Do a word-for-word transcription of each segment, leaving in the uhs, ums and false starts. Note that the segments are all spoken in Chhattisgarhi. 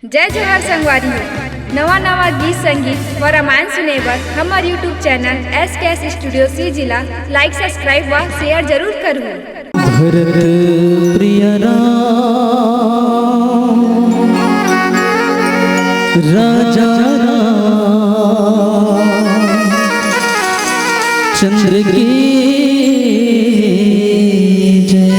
जय जोहार संगवारी हो। नवा नवा गीत संगीत व रामायण सुने बर हमर YouTube channel S K S Studio C G ला like, subscribe व share जरूर करहू। भरत प्रिय राम, राजा राम, चंद्र की जय।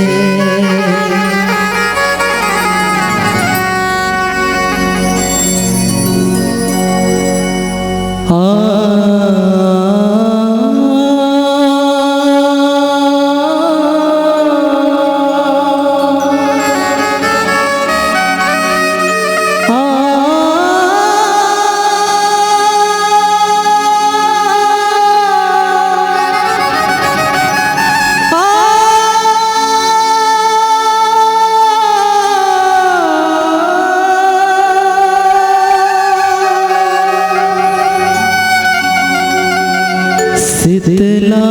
शीतला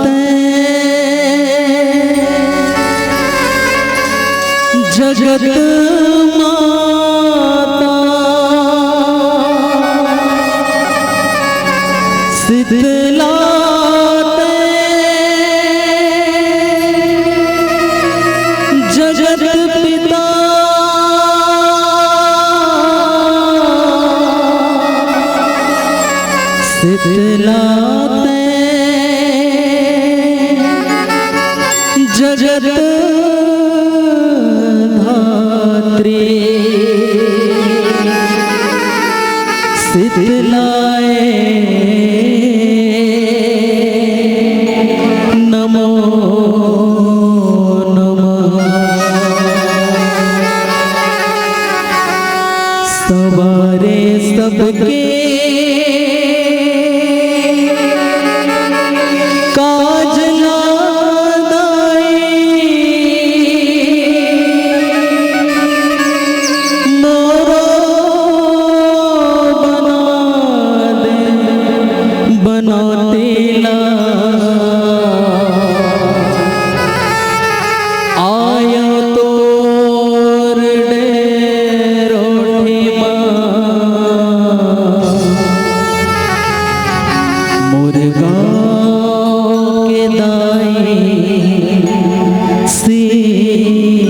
तैं जगत माता, शीतला तैं जगत पिता। शीतला तैं जगत धात्री। शीतलाय नमो नमः। सवारे सबके काज ला दाई, मोरो बना दे बनौती ला। आयो तोर डेरोठी मा, मोर गाँव के दाई शीतला।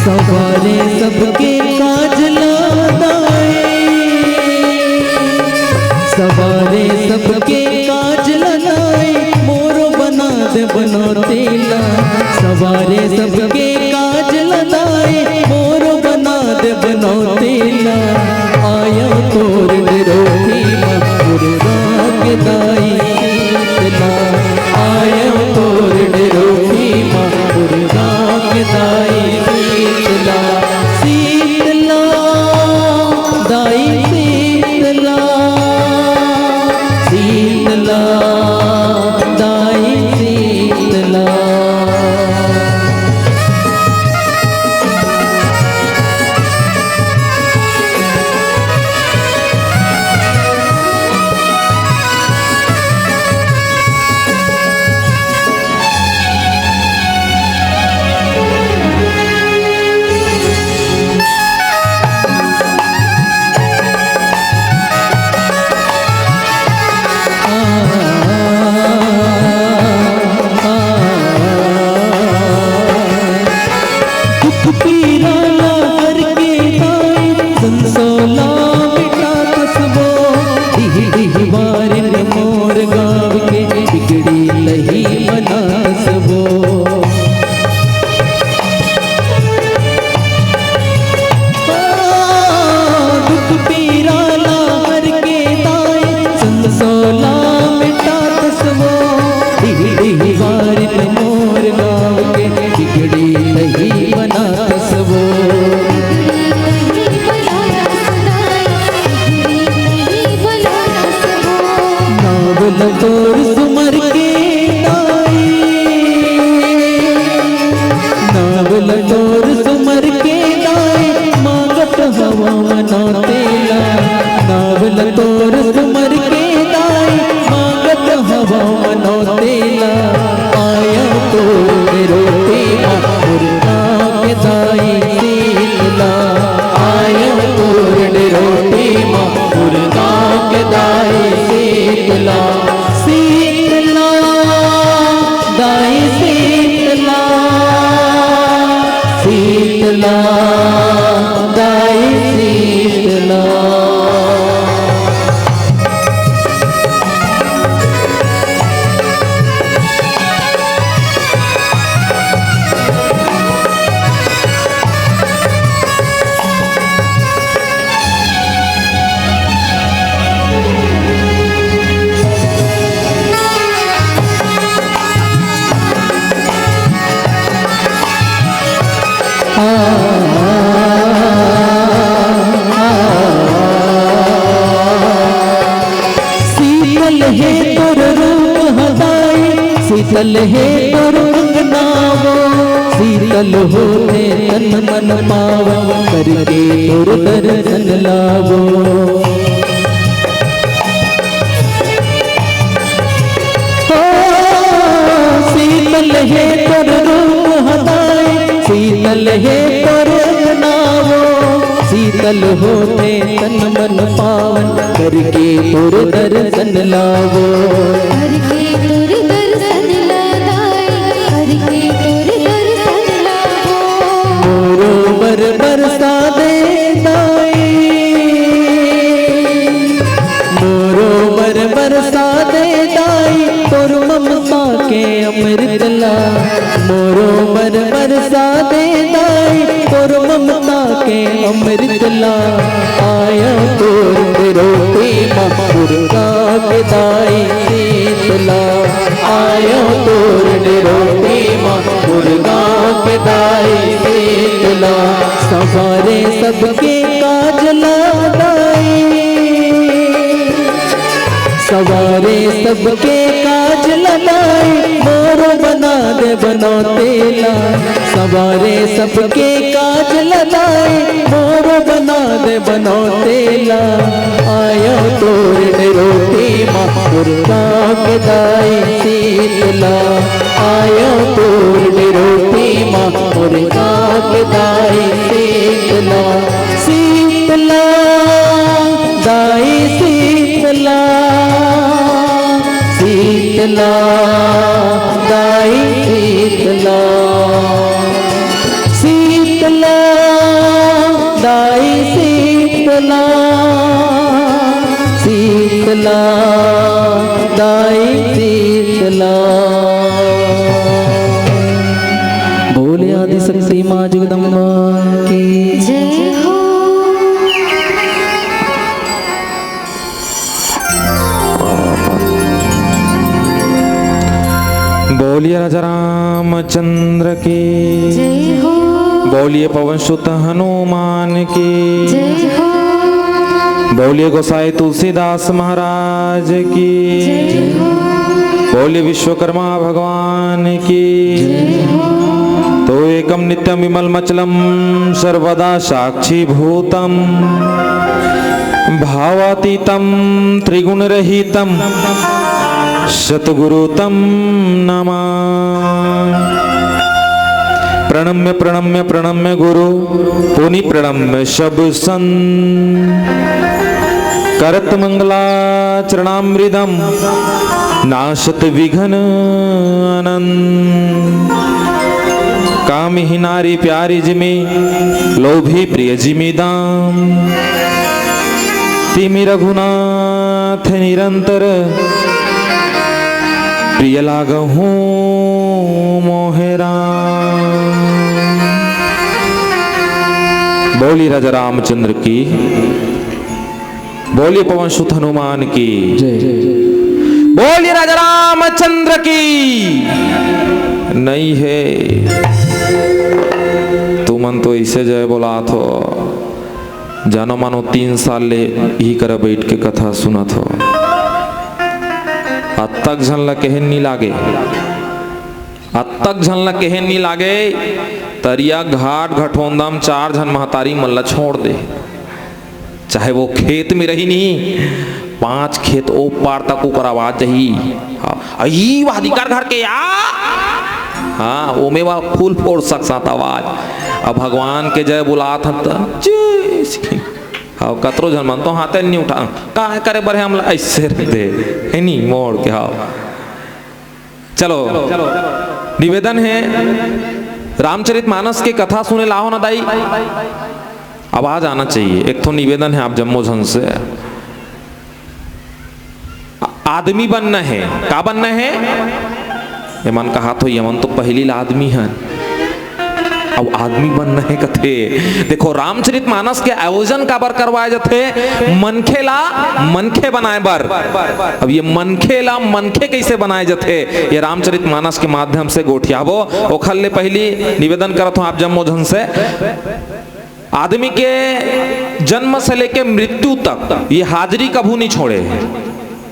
सवारे सबके काज ला दाई, सवारे सबके काज ला दाई, मोरो बना दे बनौती ला। सवारे सबके काज ला दाई, मोरो बना दे बनौती ला। आयो तोर डेरोठी मा, मोर गाँव के दाई शीतला। आयो तोर डेरोठी मा, मोर गाँव के दाई शीतला। शीतला, दाई शीतला, शीतला, दाई शीतला। तोर सुमर के दाई, नावल तोर सुमर के दाई, मांगत हवा मनौतेला। नावल तोर सुमर के दाई, मांगत हवा मनौतेला। आया तोर रोटी मा मुर्गा के दाई शीतला। आया तोर रोटी मा मुर्गा के दाई शीतला। शीतला, दाई शीतला, शीतला, दाई शीतला। शीतल हे तोर रूप ह दाई, शीतल हे तोर अंगना वो, शीतल होथे तन मन पावन, करके तोर दर्शन ला वो। ओ, शीतल हे तोर रूप ह दाई, शीतल हे तोर अंगना वो, शीतल होथे तन मन पावन, करके तोर दर्शन ला वो। करके तोर दर्शन ला दाई, करके तोर दर्शन ला वो। मोरो बर बरसा दे दाई, मोरो बर बरसा दे दाई, तोर ममता के अमृत ला। मोरो बर बरसा दे दाई, तोर ममता के अमृत ला। आया तोर रोटी मा मुर्गा के दाई शीतला। आया तोर रोटी मा मुर्गा के दाई शीतला। संवारे सबके काज ला दाई, संवारे सबके काज ला दाई, मोरो बना दे बनौतेला। संवारे सबके काज ला दाई, मोरो बना दे बनौतेला। आया तोर रोटी मा मुर्गा के दाई शीतला। आया तोर रोटी मा मुर्गा के दाई शीतला। शीतला, दाई शीतला, शीतला, दाई शीतला। शीतला, दाई शीतला, शीतला, दाई शीतला। बोले आदिशक्ति माँ जगदम्बा की जय हो। बोलिए राजा रामचंद्र की जय हो। बोलिए पवन सुत हनुमान की जय हो। बोलिए गोसाई तुलसीदास महाराज की जय हो। बोलिए विश्वकर्मा भगवान की जय हो। तो एकम नित्यम विमल मचलम सर्वदा साक्षीभूतम भावातीतम त्रिगुण रहितम सतगुरु तम नमः। प्रणम्य प्रणम्य प्रणम्य गुरु पुनि प्रणम्य सब संत। करत मंगलाचरणामृतम नाशत विघ्न अनंत। कामही नारी प्यारी जिमि लोभी प्रिय जिमि दाम। तिमि रघुनाथ निरंतर प्रिय लागहु मोहे राम। बोली राजा रामचंद्र की, बोली पवन सुत हनुमान की जय। बोली राजा रामचंद्र की। नहीं है तुमन तो ऐसे जय बोलात हो, जानो मानो तीन साल ले ही करा बैठ के कथा सुनत हो। अतक झन ल कहे नी लागे, अतक झन ल कहे नी लागे, तरिया घाट घटोंदा म चार झन महतारी मन ल छोड़ दे। चाहे वो खेत में रही नी, पांच खेत ओ पार तक ओकर आवाज जाही। हाँ, अई वाह दिकर घर के आ, हाँ, ओमे वा फूल फोड़ सकसात आवाज। अब भगवान के जय बुलात हन त, जय श्री, हाँ, कतरो झन मन तो हाथे नी उठा, का करे बर हे हमला ऐसे दे, हे नी मोड़ के, हाँ। चलो, निवेदन हे, रामचरित मानस के कथा सुने ला हो ना दाई, आवाज आना चाहिए। एक ठो निवेदन हे आप जम्मो झन से, आ-, आदमी बनना हे। का बनना हे? एमन कहा थो, एमन तो पहली ला आदमी हन। अब आदमी बनना हे कथे। देखो, रामचरित मानस के आयोजन काबर करवाए जथे? मनखे ला मनखे बनाए बर। अब ये मनखे ला मनखे कैसे बनाए जथे, ये रामचरित मानस के माध्यम से गोठियाबो। ओखर ले पहली निवेदन करत हूँ आप जम्मो झन से, आदमी के जन्म से लेके मृत्यु तक ये हाजरी कभू नहीं छोड़े।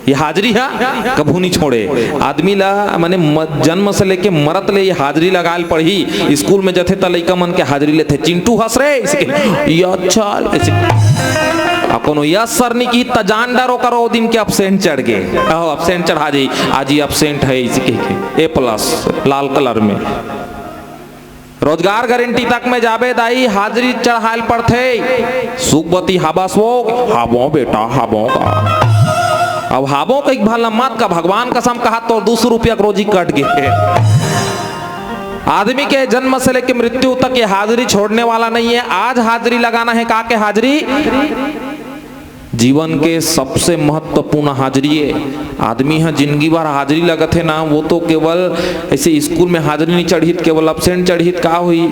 ये हाजरी हा कभू नहीं छोड़े। आदमी ला, माने, म-, जन्म से लेके मरत ले ये हाजरी लगाए ल पड़ही। स्कूल में जथे त लइका मन के हाजरी लेथे, "चिंटू हस रे?" ऐसे के, "या चल," ऐसे। आ कोनो "यस सर" नहीं की त जान डर ओकर ओ दिन के absent चढ़ गे। आहो, absent चढ़ा जाही, "आज ही absent है," ऐसे कह के, A plus, लाल colour में। रोजगार गारंटी तक में जाबे दाई, हाजरी चढ़ाए ल पड़थे। सुखवती हाबस वो, हाबो बेटा, हाबो का। अब हाबो कहिके भला मत का, भगवान कसम कहा, तोर दू सौ रुपया के रोजी कट गे। आदमी के जन्म से लेके मृत्यु तक ये हाजरी छोड़ने वाला नहीं है। आज हाजरी लगाना है, का के हाजरी? जीवन के सबसे महत्वपूर्ण हाजरी ए। आदमी ह जिंदगी भर हाजरी लगाथे ना, वो तो केवल ऐसे स्कूल में हाजरी नहीं चढ़ही त, केवल absent चढ़ही त का होही?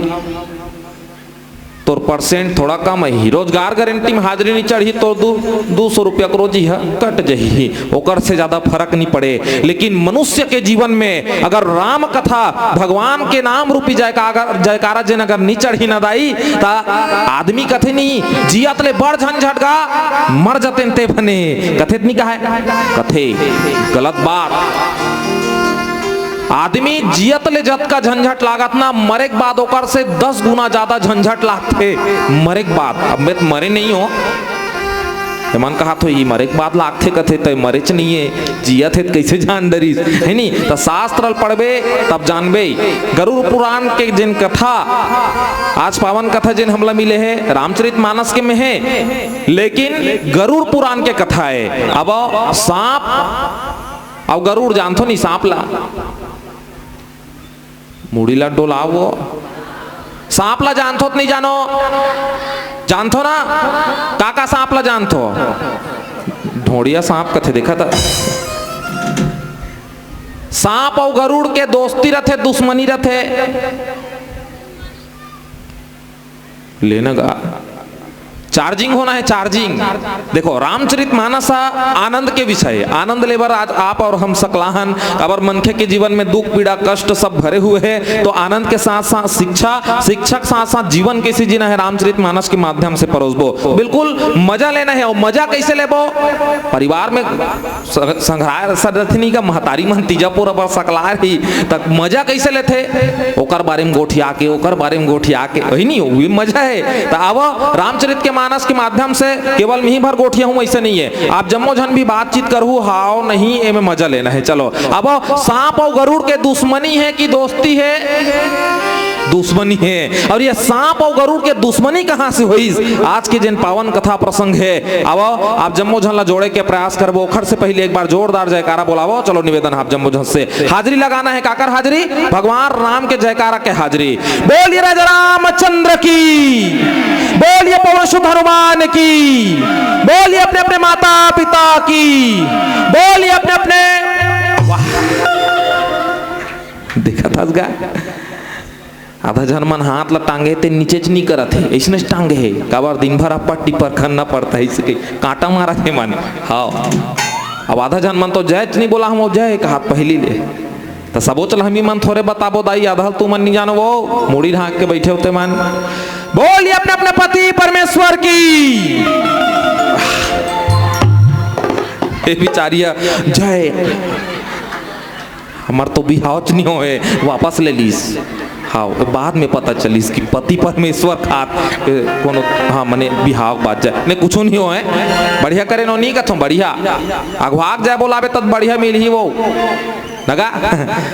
तोर percent थोड़ा कम ही। रोजगार गारंटी में हाजरी नहीं चढ़ही त दू, दू सौ रुपया के रोजी ह कट जही, ओकर से ज्यादा फर्क नहीं पड़े। लेकिन मनुष्य के जीवन में अगर राम कथा, भगवान के नाम रूपी जयकारा, जयकारा जेन अगर नी चढ़ही ना दाई, त आदमी कथे नी, "जियत ले बड़ झंझट गा, मर जतेन ते बने।" कथे त नी कहे? कथे। गलत बात। आदमी जियत ले जतका झंझट लागत ना, मरे के बाद ओकर से दस गुना ज्यादा झंझट लागथे। मरे के बाद, अब मैं त मरे नहीं हो, एमन कहा थो, "ई मरे के बाद लागथे," कथे, "तय मरेच नहीं है, जियत हे त कइसे जान डरिस?" है नी? त शास्त्र ल पढ़बे, तब जानबे। गरुड़ पुराण के जेन कथा, आज पावन कथा जेन हमला मिले हे, रामचरित मानस के में हे, लेकिन गरुड़ पुराण के कथा हे। अब सांप अउ गरुड़ जानथो नी, सांप ला मुड़ी ला डोलावो। सांप ला जानथो त नहीं जानो? जानथो ना? का का सांप ला जानथो? ढोड़िया सांप कथे, देखा था। सांप अउ गरुड़ के दोस्ती रथे, दुश्मनी रथे। लेना गा। Charging होना है, charging। देखो, रामचरित मानस ह आनंद के विषय, आनंद लेबर आज आप और हम सकलाहन, अबर मनखे के जीवन में दुख, पीड़ा, कष्ट सब भरे हुए हैं, तो आनंद के साथ साथ शिक्षा, शिक्षा के साथ साथ जीवन कैसे जीना है, रामचरित मानस के माध्यम से परोसबो। बिल्कुल मजा लेना है, और मजा कैसे लेबो? परिवार में स-, संघराय सदथिनी का महतारी मन तीजा पोरा बर सकलाय रही, त मजा कैसे लेथे, ओकर बारे में गोठिया के, ओकर बारे में गोठिया के, वही नहीं, वो भी मजा है। त आवा, रामचरित के मानस के माध्यम से केवल मिही भर गोठिया हूँ, ऐसे नहीं है। आप जम्मो झन भी बातचीत करहू, हाव नहीं, एमे मजा लेना है। चलो, अब सांप और गरुड़ के दुश्मनी है कि दोस्ती है? दुश्मनी है। और ये सांप और गरुड़ के दुश्मनी कहाँ से होइस? आज के जिन पावन कथा प्रसंग है, अब आप जम्मो झन ला जोड़े के प्रयास करबो। ओखर से पहले एक बार जोरदार जयकारा बोलावो। चलो निवेदन है आप जम्मो झन से, हाजिरी लगाना है। काकर हाजिरी? भगवान राम के जयकारा के हाजिरी। बोलिए राजा रामचंद्र की, बोलिए पवन सुत हनुमान की, बोलिए अपने अपने माता पिता की, बोलिए अपने अपने। वाह, देखा था गा? आधा झन मन हाथ ला टांगे ते नीचे च नी करत हे, अइसने च टांगे हे। काबर दिन भर अप्पा टिप्पर करना पड़ता है, इसके कांटा मारत हे मन। हाँ, अब आधा झन मन तो जय च नी बोला, हम वो जय कहा पहली ले। त सबो चल हमी मन थोरे बताबो दाई, आधा ल तू मन नी जानो वो, मुड़ी ढांक के बैठे होते मन। बोलिए अपने अपने पति परमेश्वर की। हे बिचारिया, जय। हमर तो बिहाव च नहीं होए, वापस ले लीस। हाँ, वो बाद में पता चलिस कि पति परमेश्वर खात, ए, कोनो, हाँ, मने बिहाव बात जाए, नहीं, कुछो नहीं होए, बढ़िया करे नो, नहीं कथों, बढ़िया। अघवाक जाए बोलाबे, तब बढ़िया मिलही वो। नगा,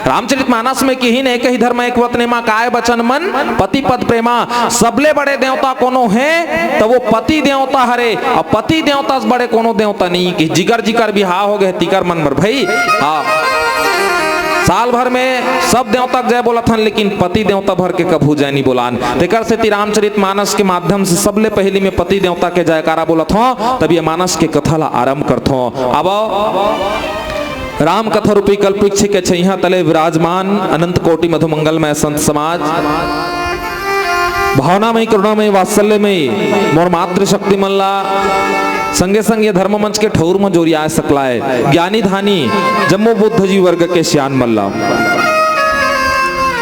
रामचरित मानस में किहिन, "एक ही धर्म एक व्रत नेमा, काय बचन मन पति पद प्रेमा।" सबले बड़े देवता कोनो हे, त वो पति देवता हरे, अउ पति देवता से बड़े कोनो देवता नहीं, कि जिकर जिकर बिहाव हो गए, तिकर मन बर भाई। हाँ, साल भर में सब देवता के जय बोलत हन, लेकिन पति देवता भर के कभू जय नहीं बोलान। तेकर सेती रामचरित मानस के माध्यम से सबले पहली में पति देवता के जयकारा बोलत हों, तब ये मानस के कथा ला आरंभ करथों। अब राम कथा रूपी कल्पवृक्ष के छैया तले विराजमान अनंत कोटि मधुमंगलमय संत समाज, भावनामय, करुणामय, वात्सल्यमय मोर मातृशक्ति मन ला, संगे संग ये धर्म मंच के ठौर म जोरियाए सकलाए ज्ञानी धानी जम्मो बुद्ध जी वर्ग के सियान मन ला,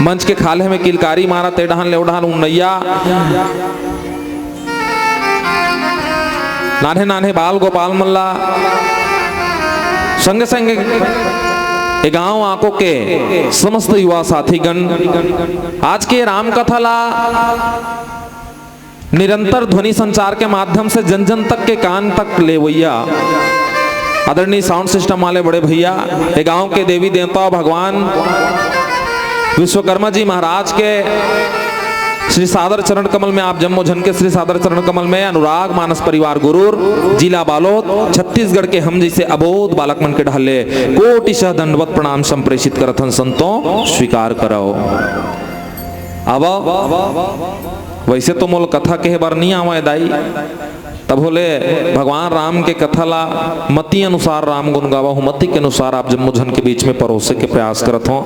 मंच के खाल्हे में किलकारी मारत ए डहान ले ओ डहान उन्नैया नान्हे नान्हे बाल गोपाल मन ला, संगे संगे ए गांव आको के समस्त युवा साथीगण, आज के राम कथा ला निरंतर ध्वनि संचार के माध्यम से जन जन तक के कान तक लेवैया आदरणीय साउंड सिस्टम वाले बड़े भैया, ए गांव के देवी देवता भगवान विश्वकर्मा जी महाराज के श्री सादर चरण कमल में, आप जम्मो झन के श्री सादर चरण कमल में, अनुराग मानस परिवार गुरूर, जिला बालोद, छत्तीसगढ़ के हम जैसे अबोध बालक मन के ढाले कोटिशः दंडवत प्रणाम संप्रेषित करत हन संतों, स्वीकार करव। अब वैसे तो मोल कथा कहे बर नहीं आवे दाई, तब होले भगवान राम के कथा ला मति अनुसार राम गुण गावा हूँ, मति के अनुसार आप जम्मो झन के बीच में परोसे के प्रयास करत हों।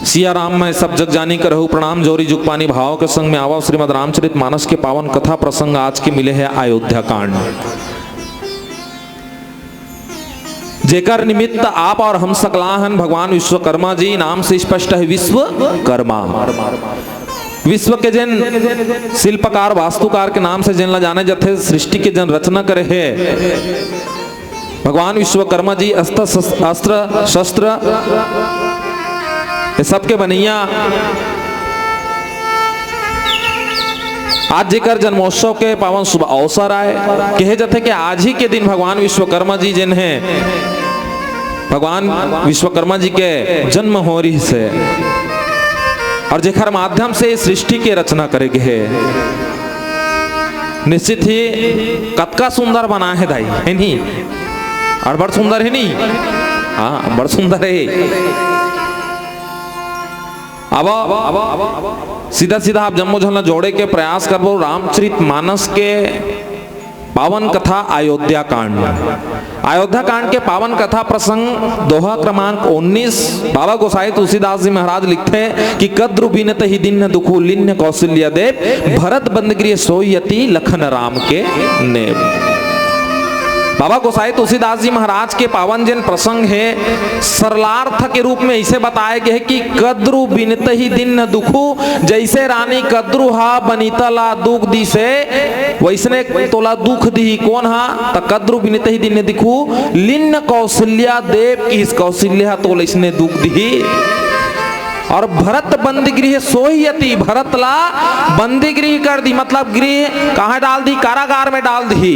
सिया राम मैं सब जग जानी करहु प्रणाम, जोरी जुग पानी भाव के संग में आवा। श्रीमद् रामचरित मानस के पावन कथा प्रसंग आज के मिले हे अयोध्या कांड, जेकर निमित्त आप और हम सकला हन भगवान विश्वकर्मा जी, नाम से स्पष्ट है विश्वकर्मा। विश्व के जेन शिल्पकार, वास्तुकार के नाम से जेन ला जाने जाथे, सृष्टि के जेन रचना करे हे, भगवान विश्वकर्मा जी अस्त्र शस-, अस्त्र शस्त्र ये सबके बनैया। आज जेकर जन्मोत्सव के पावन शुभ अवसर आए, कहे जाथे कि आज ही के दिन भगवान विश्वकर्मा जी जेन हे, भगवान विश्वकर्मा जी के जन्म हो रहिस हे और जेकर माध्यम से सृष्टि के रचना करे गे हे। निश्चित ही कतका सुंदर बना हे दाई, हे नहीं? अड़बड़ सुंदर हे नहीं? हाँ, बड़ सुंदर हे। अब सीधा सीधा आप जम्मो झन ला जोड़े के प्रयास करबो रामचरित मानस के पावन कथा अयोध्या कांड। अयोध्या कांड के पावन कथा प्रसंग दोहा क्रमांक उन्नीस। बाबा गोसाई तुलसीदास जी महाराज लिखथे कि कद्रु बिनत ही दिन दुखु लिन्ह कौशल्या देव, भरत बंद गृह सोई अति लखन राम के नेव। बाबा गोसाई तुलसीदास जी महाराज के पावन जेन प्रसंग हे, सरलार्थ के रूप में इसे बताए गे हे कि कद्रु बिनत ही दिन दुखु, जैसे रानी कद्रु हा बनिता ला दुख दिसे, वैसने तोला दुख दिही। कोन हा? त कद्रु बिनत ही दिन दुखु, लिन्ह कौशल्या देव किहिस, कौशल्या हा तोला इसने दुख दिही। और भरत बंदी गृह सोई अति, भरत ला बंदी गृह कर दी, मतलब गृह कहाँ डाल दी? कारागार में डाल दी।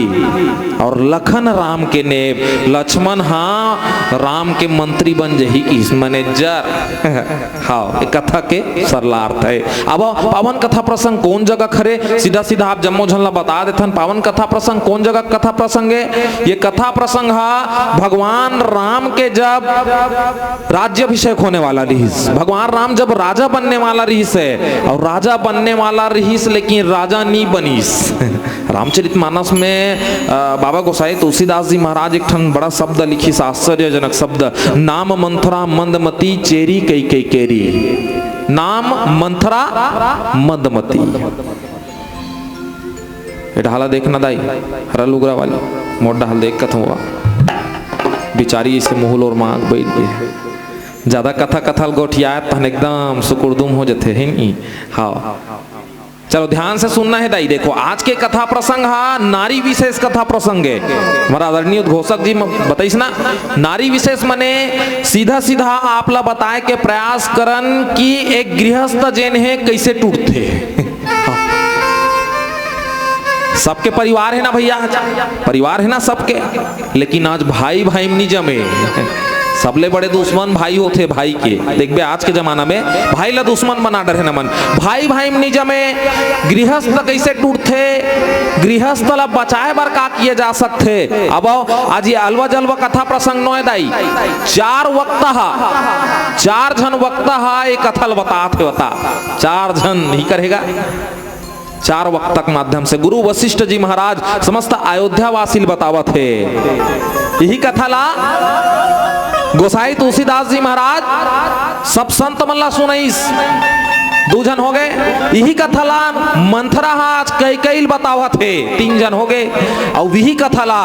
और लखन राम के नेव, लक्ष्मण हा राम के मंत्री बन जही किहिस, मैनेजर। हाँ, ये कथा के सरलार्थ हे। अब पावन कथा प्रसंग कोन जगह हरे, सीधा सीधा आप जम्मो झन ला बता देथन, पावन कथा प्रसंग कोन जगह कथा प्रसंग हे। ये कथा प्रसंग हा भगवान राम के जब राज्याभिषेक होने वाला रहिस, भगवान राम जब राजा बनने वाला रहिस हे, और राजा बनने वाला रहिस, लेकिन राजा नी बनिस। रामचरित मानस में, अ, बाबा गोसाई तुलसीदास जी महाराज एक ठन बड़ा शब्द लिखिस, आश्चर्यजनक शब्द, "नाम मंथरा मंदमती चेरी कई कई केरी।" नाम मंथरा मंदमती। ए ढाला देखना दाई, हरा लुगरा वाली, मोर ढाल देख कथों वा। बिचारी इसे मुहुल और मांग बैठ गए। ज्यादा कथा कथा ल गोठियात तहन एकदम सुकुरदुम हो जथे, हे नी? हाँ। चलो, ध्यान से सुनना हे दाई। देखो, आज के कथा प्रसंग हा नारी विशेष कथा प्रसंग हे। हमारा आदरणीय उद्घोषक जी म-, बताइस ना, नारी विशेष मने सीधा सीधा आप ला बताए के प्रयास करन कि एक गृहस्थ जेन हे, कइसे टूटथे। सबके परिवार हे ना भैया, परिवार हे ना सबके, लेकिन आज भाई भाई म नी जमे। सबले बड़े दुश्मन भाई होथे भाई के। देखबे, आज के जमाना में भाई ला दुश्मन बना डरे हे ना मन। भाई भाई म नी जमे, गृहस्थ कइसे टूटथे, गृहस्थ ला बचाए बर का किए जा सकथे। अब आज ये अलवा जलवा कथा प्रसंग नोहे दाई, चार वक्ता हा, चार झन वक्ता हा ये कथा ल बतात हे, बता, चार झन ही करेगा। चार वक्ता के माध्यम से गुरु वशिष्ठ जी महाराज समस्त अयोध्या वासी ल बतावत हे। यही कथा ला गोसाई तुलसीदास जी महाराज सब संत मन ला सुनाइस। दू झन हो गए। यही कथा ला मंथरा हा आज कैकेयी ल बतावत हे, तीन झन हो गए। अउ यही कथा ला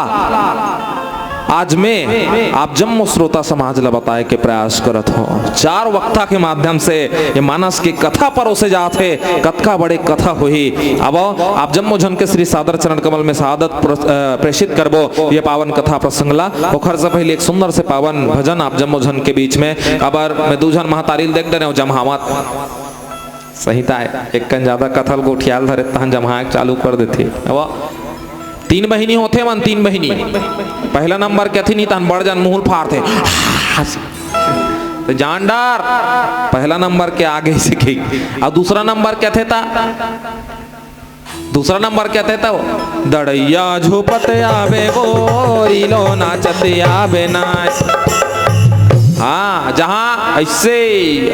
आज मैं आप जम्मो श्रोता समाज ला बताए के प्रयास करत हो। चार वक्ता के माध्यम से ये मानस के कथा परोसे जात हे। कतका बड़े कथा होही। अब आप जम्मो झन के श्री सादर चरण कमल में शहादत प्र-, अ, प्रेषित करबो ये पावन कथा प्रसंग ला। ओखर से पहले एक सुंदर से पावन भजन आप जम्मो झन के बीच में। काबर मैं दू झन महतारी ल देख डरे हूँ जमहावत। सही ताय, एक कन ज्यादा कथा ल गोठियाल धरे, तहन जम्हाए के चालू कर देथे। अब तीन बहिनी होथे मन, तीन बहिनी। पहला नंबर के अथे नी, तहन बड़ जन मुंह ल फारथे। तो जान डार, पहला नंबर के आगे से कही। अब दूसरा नंबर के अथे ता, दूसरा नंबर के अथे ता, दड़ैया झोपत आवे गोरी लो नाचत आवे नाच। हाँ, जहाँ ऐसे,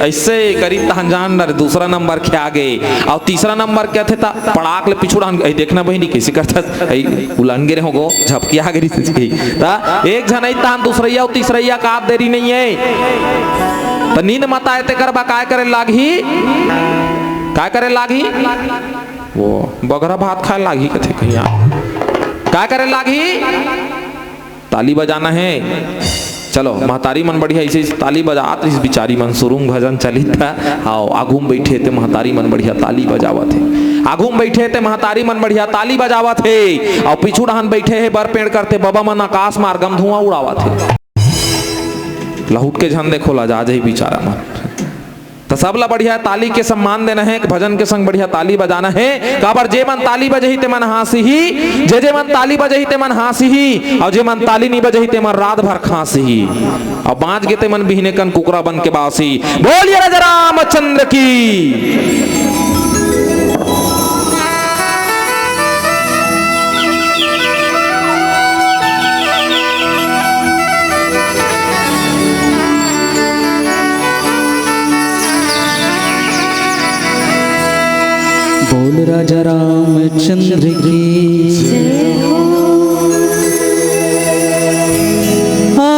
ऐसे करी तहन जान डर, दूसरा नंबर के आगे। अउ तीसरा नंबर के अथे ता, पड़ाक ले पिछू डहन, "ए, देखना बहिनी, कइसे करथस?" ए, उलंगे रहो गो, झपकिया गे रहिस कही। ता एक झन अइस तहन दूसरइया अउ तीसरइया का देरी नइ हे। त नींद मत आए तेकर बा काय करे लागही? काय करे लागही? वो बगरा भात खाए लागही कथे कहिया। काय करे लागही? ताली बजाना हे। चलो, महतारी मन बढ़िया ऐसे, ऐसे ताली बजात रहिस बिचारी मन, सुरुंग भजन चलित हे। हाव, आगू म बइठे ते महतारी मन बढ़िया ताली बजावत हे। आगू म बइठे ते महतारी मन बढ़िया ताली बजावत हे। अउ पीछू डहन बइठे हे बर पेड़ करते बबा मन आकाश मार्ग म धुआं उड़ावत हे। लहुट के झन देखो, लजा जाही बिचारा मन। त सबला बढ़िया ताली के सम्मान देना हे, भजन के संग बढ़िया ताली बजाना हे। काबर जे मन ताली बजही ते मन हाँसही, जे जे मन ताली बजही ते मन हाँसही, अउ जे मन ताली नी बजही ते मन रात भर खांसही, अउ बाँच गे ते मन बिहने कन कुकरा बन के बासही। बोलिए राजा रामचंद्र की। बोल राजा रामचंद्र की जय हो। आ,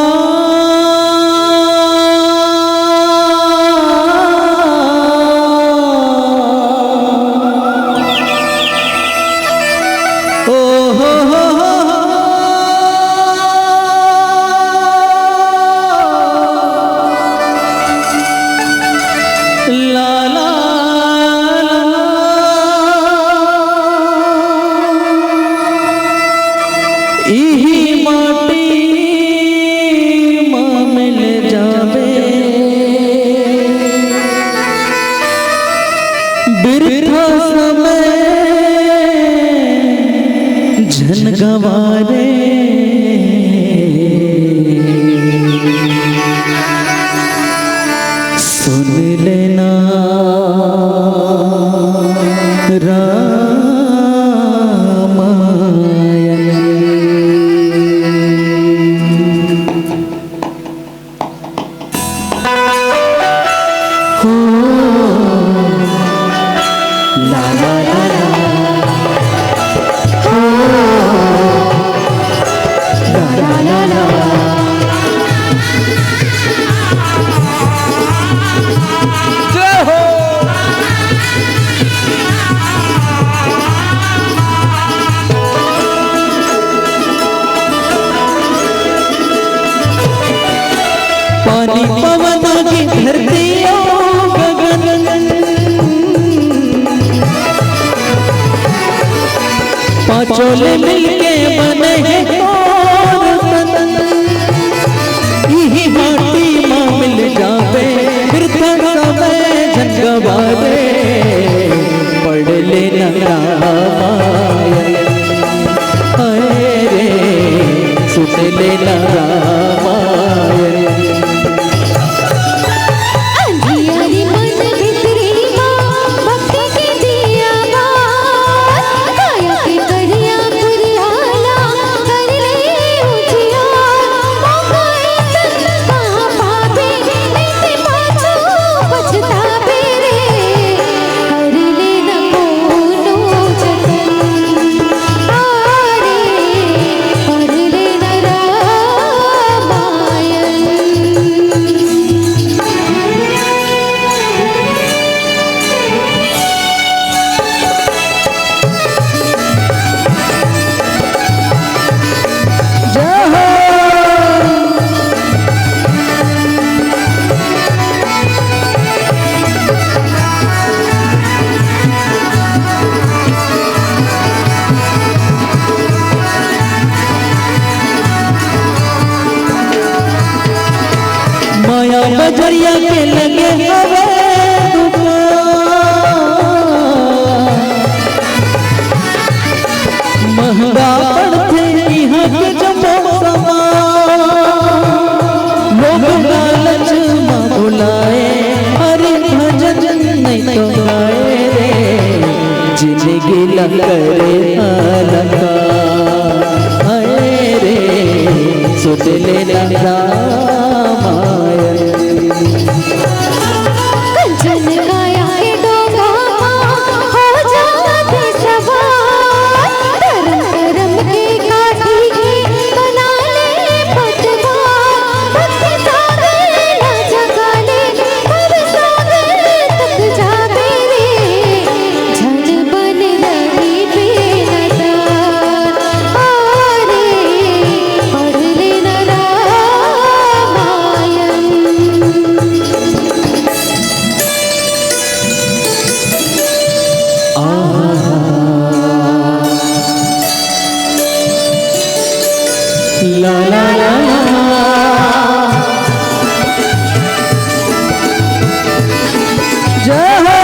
ओ हो हो हो हो। ला ला ला। इही माटी मा मिल जाबे। बिरथा समय झन गंवा रे। सुन लेना रामायण। पानी पवन की धरती ओ गगन, डोले मिलके बने हे तोर तन, इही माटी मा मिल जाबे, बिरथा समय झन गवारे। पढ़ ले ना रामायण, हाय रे, सुन ले ना रामायण। अंधियारी मन भितरी मा भक्ति के दिया मा, काया के करिया कुरियाला कर ले उजियार। मौका ऐसन कहाँ पाबे, नइते पाछू पछताबे रे। कर ले न कोनो जतन, आ रे, पढ़ ले न रामायण। जय हो। माया बजरिया के लगे हवे दुकान, महंगा पड़थे इहाँ के जम्मो सामान। लोग लालच म भुलाए, हरि भजन नइ तो गाए रे, जिनगी ला करे हलका। हाय रे, सुन ले ना रामायण। कंचन काया के डोंगा हो जाथे सवार, धरम करम के काठी के बना ले पतवार। भक्ति सागर ला जगा ले, भव सागर तक जाबे रे, झन बन रहिबे नदान। आ रे, पढ़ ले न रामायण। आहा। ला ला ला ला। जय हो।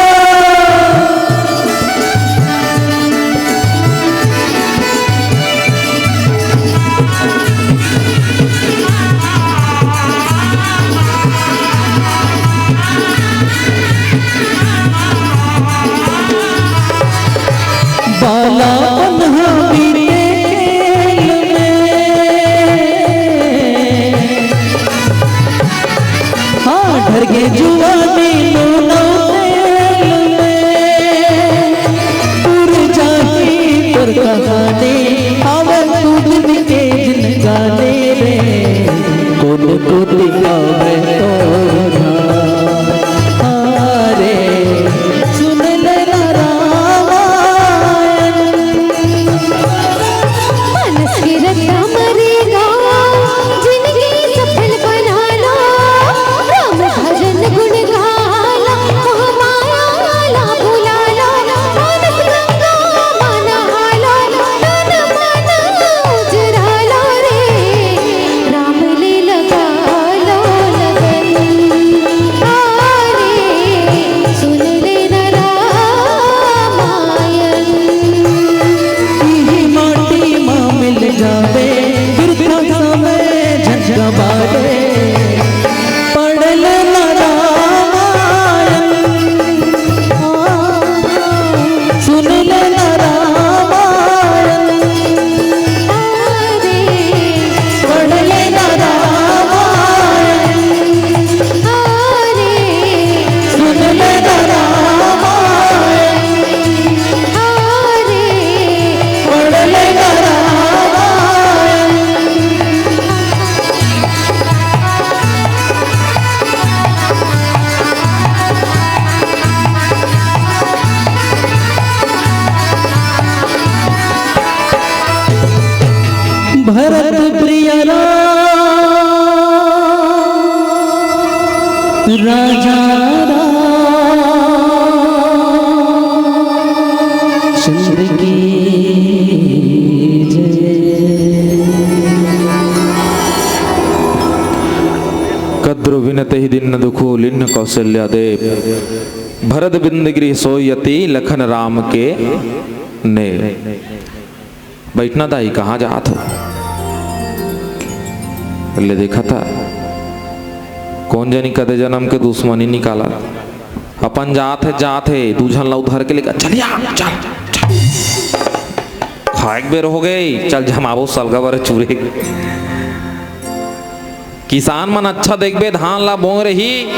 बालापन ह बीते खेल में, हाँ, ढर गे जुवानी नून अउ तेल में। टूर जाही तोर कहानी, आवे दू दिन के जिनगानी रे, कोन कोती आवे तोर ध्यान। हाँ रे, सुन ले ना रामायण। मानस के रत्ता मरे गावा, जिनगी सफल बना लो। राम भजन गुण गाला, मोह माया ला भुला लो। मानस गंगा मा नहा लो, तन मन उजरा लो रे। राम ले लगा लो लगन, आ रे, सुन ले न रामायण। इही माटी मा मिल जाबे, बिरथा समय झन गवारे। पढ़ ले न रामायण, सुन ले न रामायण। पढ़ ले ना रामायण, सुन ले ना रामायण, पढ़ ले ना रामायण। भरत प्रिय राम, राजा रामचंद्र की विनतहि दीन्ह दुखु लीन्ह कौसल्या देव। भरत बिंद गृह सोई अति लखन राम के ने। बैठना दाई, कहाँ जात हो? ले देखा था, कौन जनी कदे जनम के दुश्मनी निकाला। अपन जात हे, जात हे, दू झन ला उधर के लेकर, "चलिया, चल, चल।" खाए के बेर हो गए, "चल जमाबो सलगा बर चूरे।" किसान मन अच्छा देखबे, धान ला बोए रही,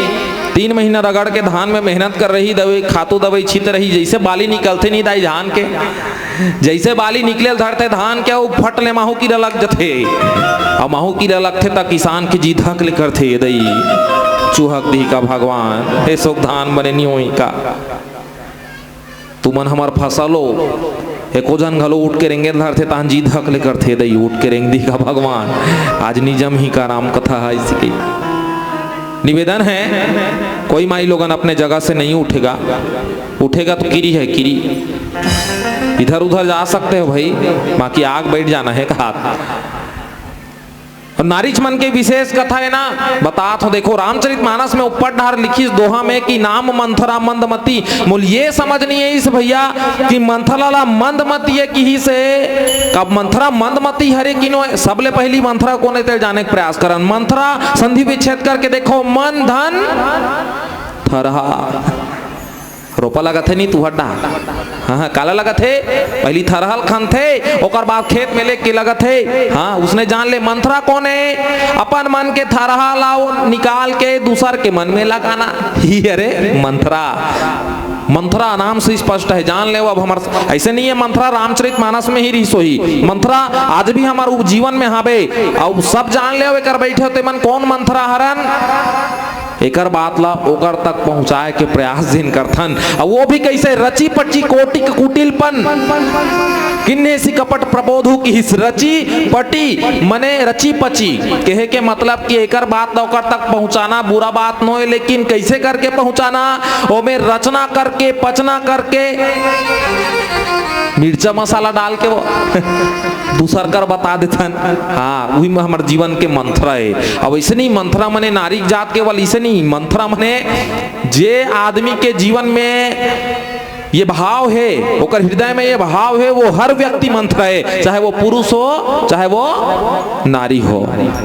तीन महीना रगड़ के धान में मेहनत कर रही, दवाई, खातू दवाई छीत रही, जैसे बाली निकलथे नहीं दाई धान के, जैसे बाली निकले ल धरथे धान के, वो फट ले माहू कीरा लग जथे। अब माहू कीरा लगथे त किसान के जी धक ले करथे, "ए दई, चुहक दिही का भगवान, ए सोक धान बने नहीं होई का?" तुमन हमर फसल हो, एको झन घलो उठ के रेंगे ल धरथे, तहन जी धक ले करथे, "दई उठ के रेंग दिही का भगवान, आज नी जमही का राम कथा ह?" इसी के निवेदन है, कोई माई लोगन अपने जगह से नहीं उठेगा, उठेगा तो किरी है, किरी। इधर उधर जा सकते हो भाई, बाकी आग बैठ जाना है कहा। अउ नारीच मन के विशेष कथा हे ना, बतात हों। देखो, रामचरित मानस में ऊपर डहर लिखिस दोहा में कि नाम मंथरा मंदमती। मोल ये समझ नहीं आइस भैया कि मंथरा ला मंदमती ये किहिस हे। कब मंथरा मंदमती हरे कि नो? सबले पहिली मंथरा कोन हे, तेला जाने के प्रयास करन। मंथरा संधि विच्छेद करके देखो, मन धन थरहा। रोपा लगत हे नी तुहर डहा? हाँ, हाँ, काला लगत हे? पहिली थरहा ल खनथे, ओकर बाद खेत में लेके लगत हे। हाँ, उसने जान ले मंथरा कोन हे? अपन मन के थरहा ला निकाल के दूसर के मन में लगाना। ही अरे मंथरा, मंथरा नाम से स्पष्ट हे, जान ले। अब हमर ऐसे नहीं हे, मंथरा रामचरित मानस में ही रिहिस होही। मंथरा आज भी हमर उप-, जीवन में हावे। अब सब जान ले, एकर बैठे होते मन कौन मंथरा हरन। एकर बात ला ओकर तक पहुंचाए के प्रयास जिन करथन, अउ वो भी कैसे? रची पची कोटिक कुटिलपन, किन्हेसि कपट प्रबोधु किहिस। रची पटी मने रची पची, कहे के मतलब कि एकर बात ला ओकर तक पहुंचाना बुरा बात नोय, लेकिन कैसे करके पहुंचाना? ओमे रचना करके, पचना करके, मिर्चा मसाला डाल के वो दूसर कर बता देथन। हाँ, उही में हमर जीवन के मंथरा हे। अब ऐसे नहीं, मंथरा मने नारी जात केवल ऐसे नहीं, मंथरा मने जे आदमी के जीवन में ये भाव हे, ओकर हृदय में ये भाव हे, वो हर व्यक्ति मंथरा हे, चाहे वो पुरुष हो, चाहे वो नारी हो।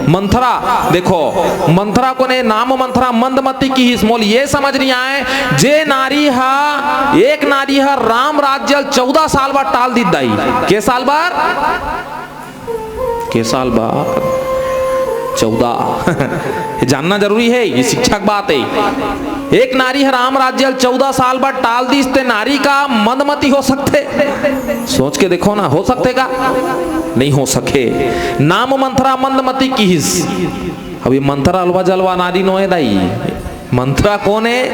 मंथरा, देखो, मंथरा कोन हे? नाम मंथरा मंदमती किहिस। मोल ये समझ नहीं आए, जे नारी हा एक नारी ह राम राज्य ल चौदह साल बर टाल दिस दाई। के साल बर? के साल बर? चौदह। ये जानना जरूरी हे, ये शिक्षा के बात हे। एक नारी ह राम राज्य ल चौदह साल बर टाल दिस, ते नारी का मंदमती हो सकथे? सोच के देखो ना, हो सकथे का? नहीं हो सके। नाम मंथरा मंदमती किहिस। अब ये मंथरा अलवा जलवा नारी नोहे दाई। मंथरा कोन हे?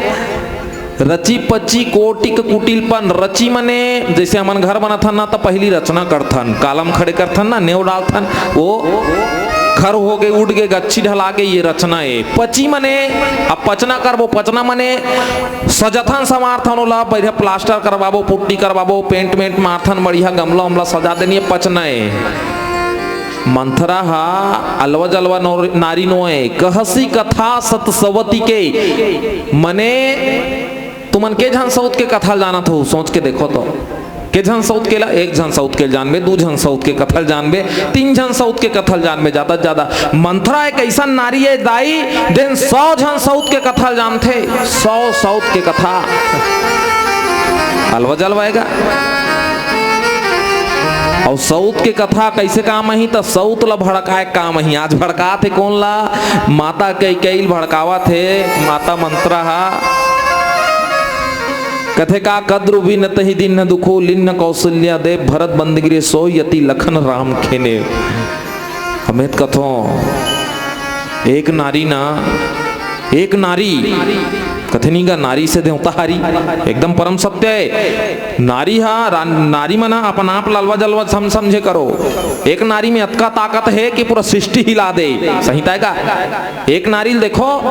रची पची कोटिक कुटिलपन। रची मने जैसे हमन घर बनाथन ना, त पहिली रचना करथन, कालम खड़े करथन ना, नेव डालथन, वो घर हो गे, उठ गे, गच्छी ढला गे, ये रचना हे। पची मने अब पचना करबो, पचना मने सजथन, संवारथन ओला, बढ़िया प्लास्टर करवाबो, पुट्टी करवाबो, पेंट मेंट मारथन, बढ़िया गमला उमला सजा देन, ये पचना हे। मंथरा हा अलवा जलवा नोर-, नारी नोय, कहसी कथा सत सवती के। मने तुमन के झन सऊत के कथा ल जानत हो, सोच के देखो तो। के झन सऊत के ला, एक झन सऊत के जानबे, दू झन सऊत के कथा ल जानबे, तीन झन सऊत के कथा ल जानबे, ज्यादा से ज्यादा। मंथरा एक अइसन नारी हे दाई, जेन सौ झन सऊत के कथा ल जानथे, सौ सऊत के कथा। अलवा जलवा हे गा। अउ सऊत के कथा कइसे काम आही? त सऊत ल भड़काए के काम आही। आज भड़कात हे कोन ला? माता कैकेयी ल भड़कावत हे, माता मंथरा हा। कथे का, कद्रु विनतहि दीन्ह दुखु लीन्ह कौसल्या देव, भरत बंद गृह सोई अति लखन राम खेने। हमें त कथों, एक नारी ना, एक नारी, कथे नहीं गा, नारी से देवता हारी, एकदम परम सत्य हे। नारी हा, रा-, नारी मन अपन आप ल अलवा जलवा सम-, समझे करो। एक नारी में अतका ताकत हे कि पूरा सृष्टि हिला दे। सही ताय का? एक नारी ल देखो,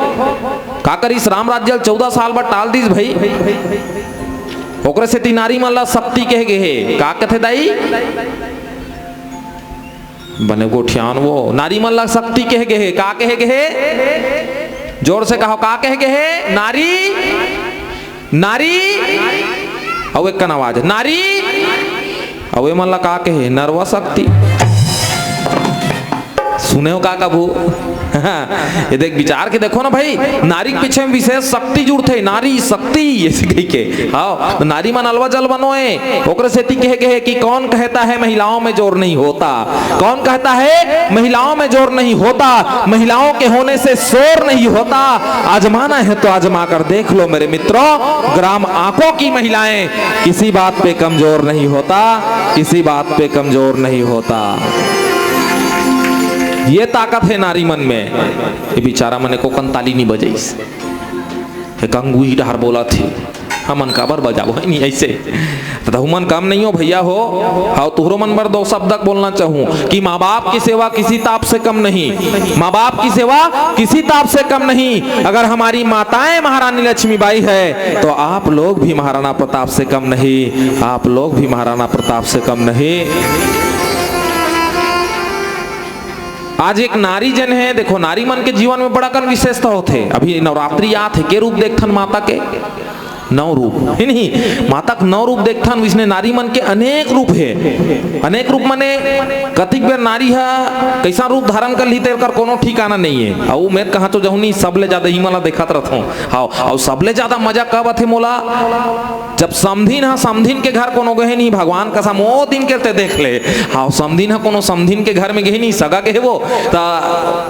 का करिस? राम राज्य ल चौदह साल बर टाल दिस भाई। ओकरे सेती नारी मन ला शक्ति कहे गे हे। का कथे दाई? बने गोठियान वो, नारी मन ला शक्ति कहे गे हे। का कहे गे हे? जोर से कहो, का कहे गे हे? नारी, नारी। अउ एक कन आवाज, नारी। अउ ए मन ला का कहे? नरवा शक्ति। सुने हो का कभू? ये देख, विचार के देखो ना भाई, नारी के पीछे में विशेष शक्ति जुड़थे, नारी शक्ति, ऐसे कहि के। हाँ, तो नारी मन अलवा जलवा नोय, ओकरे सेती कहे गे हे कि कौन कहता है महिलाओं में जोर नहीं होता? कौन कहता है महिलाओं में जोर नहीं होता? महिलाओं के होने से शोर नहीं होता। आजमाना है तो आजमा कर देख लो मेरे मित्रों, ग्राम आंकों की महिलाएं किसी बात पे कमजोर नहीं होता, किसी बात पे कमजोर नहीं होता। ये ताकत है नारी मन में। ये बिचारा मन एको कन ताली नहीं बजाइस। एक अंगुही डहर बोलत हे, हमन काबर बजाबो, हे नहीं ऐसे? त तुमन कम नहीं हो भैया हो। हाँ, तुहरो मन बर दो शब्द बोलना चाहूँ कि माँ बाप की सेवा किसी ताप से कम नहीं, माँ बाप की सेवा किसी ताप से कम नहीं। अगर हमारी माताएं महारानी लक्ष्मीबाई है तो आप लोग भी महाराणा प्रताप से कम नहीं, आप लोग भी महाराणा प्रताप से कम नहीं। आज एक नारी जन है, देखो, नारी मन के जीवन में बड़ा कन विशेषता होथे। अभी नवरात्रि आत हे, के रूप देखथन माता के? नौ रूप, हे नहीं? माता के नौ रूप देखथन, वइसने नारी मन के अनेक रूप हे। अनेक रूप माने कतिक बेर नारी ह कइसन रूप धारण कर लिही, तेकर कोनो ठिकाना नहीं हे। अउ मैं कहाँ तो जाहूँ नहीं, सबले ज्यादा इही मन ला देखत रथों। हाँ, अउ सबले ज्यादा मजा कब आथे मोला? जब समधिन ह समधिन के घर कोनो गहे नहीं, भगवान कसम, ओ दिन के ते देख ले। हाँ, समधिन ह कोनो समधिन के घर में गहे नहीं, सगा गहे वो, त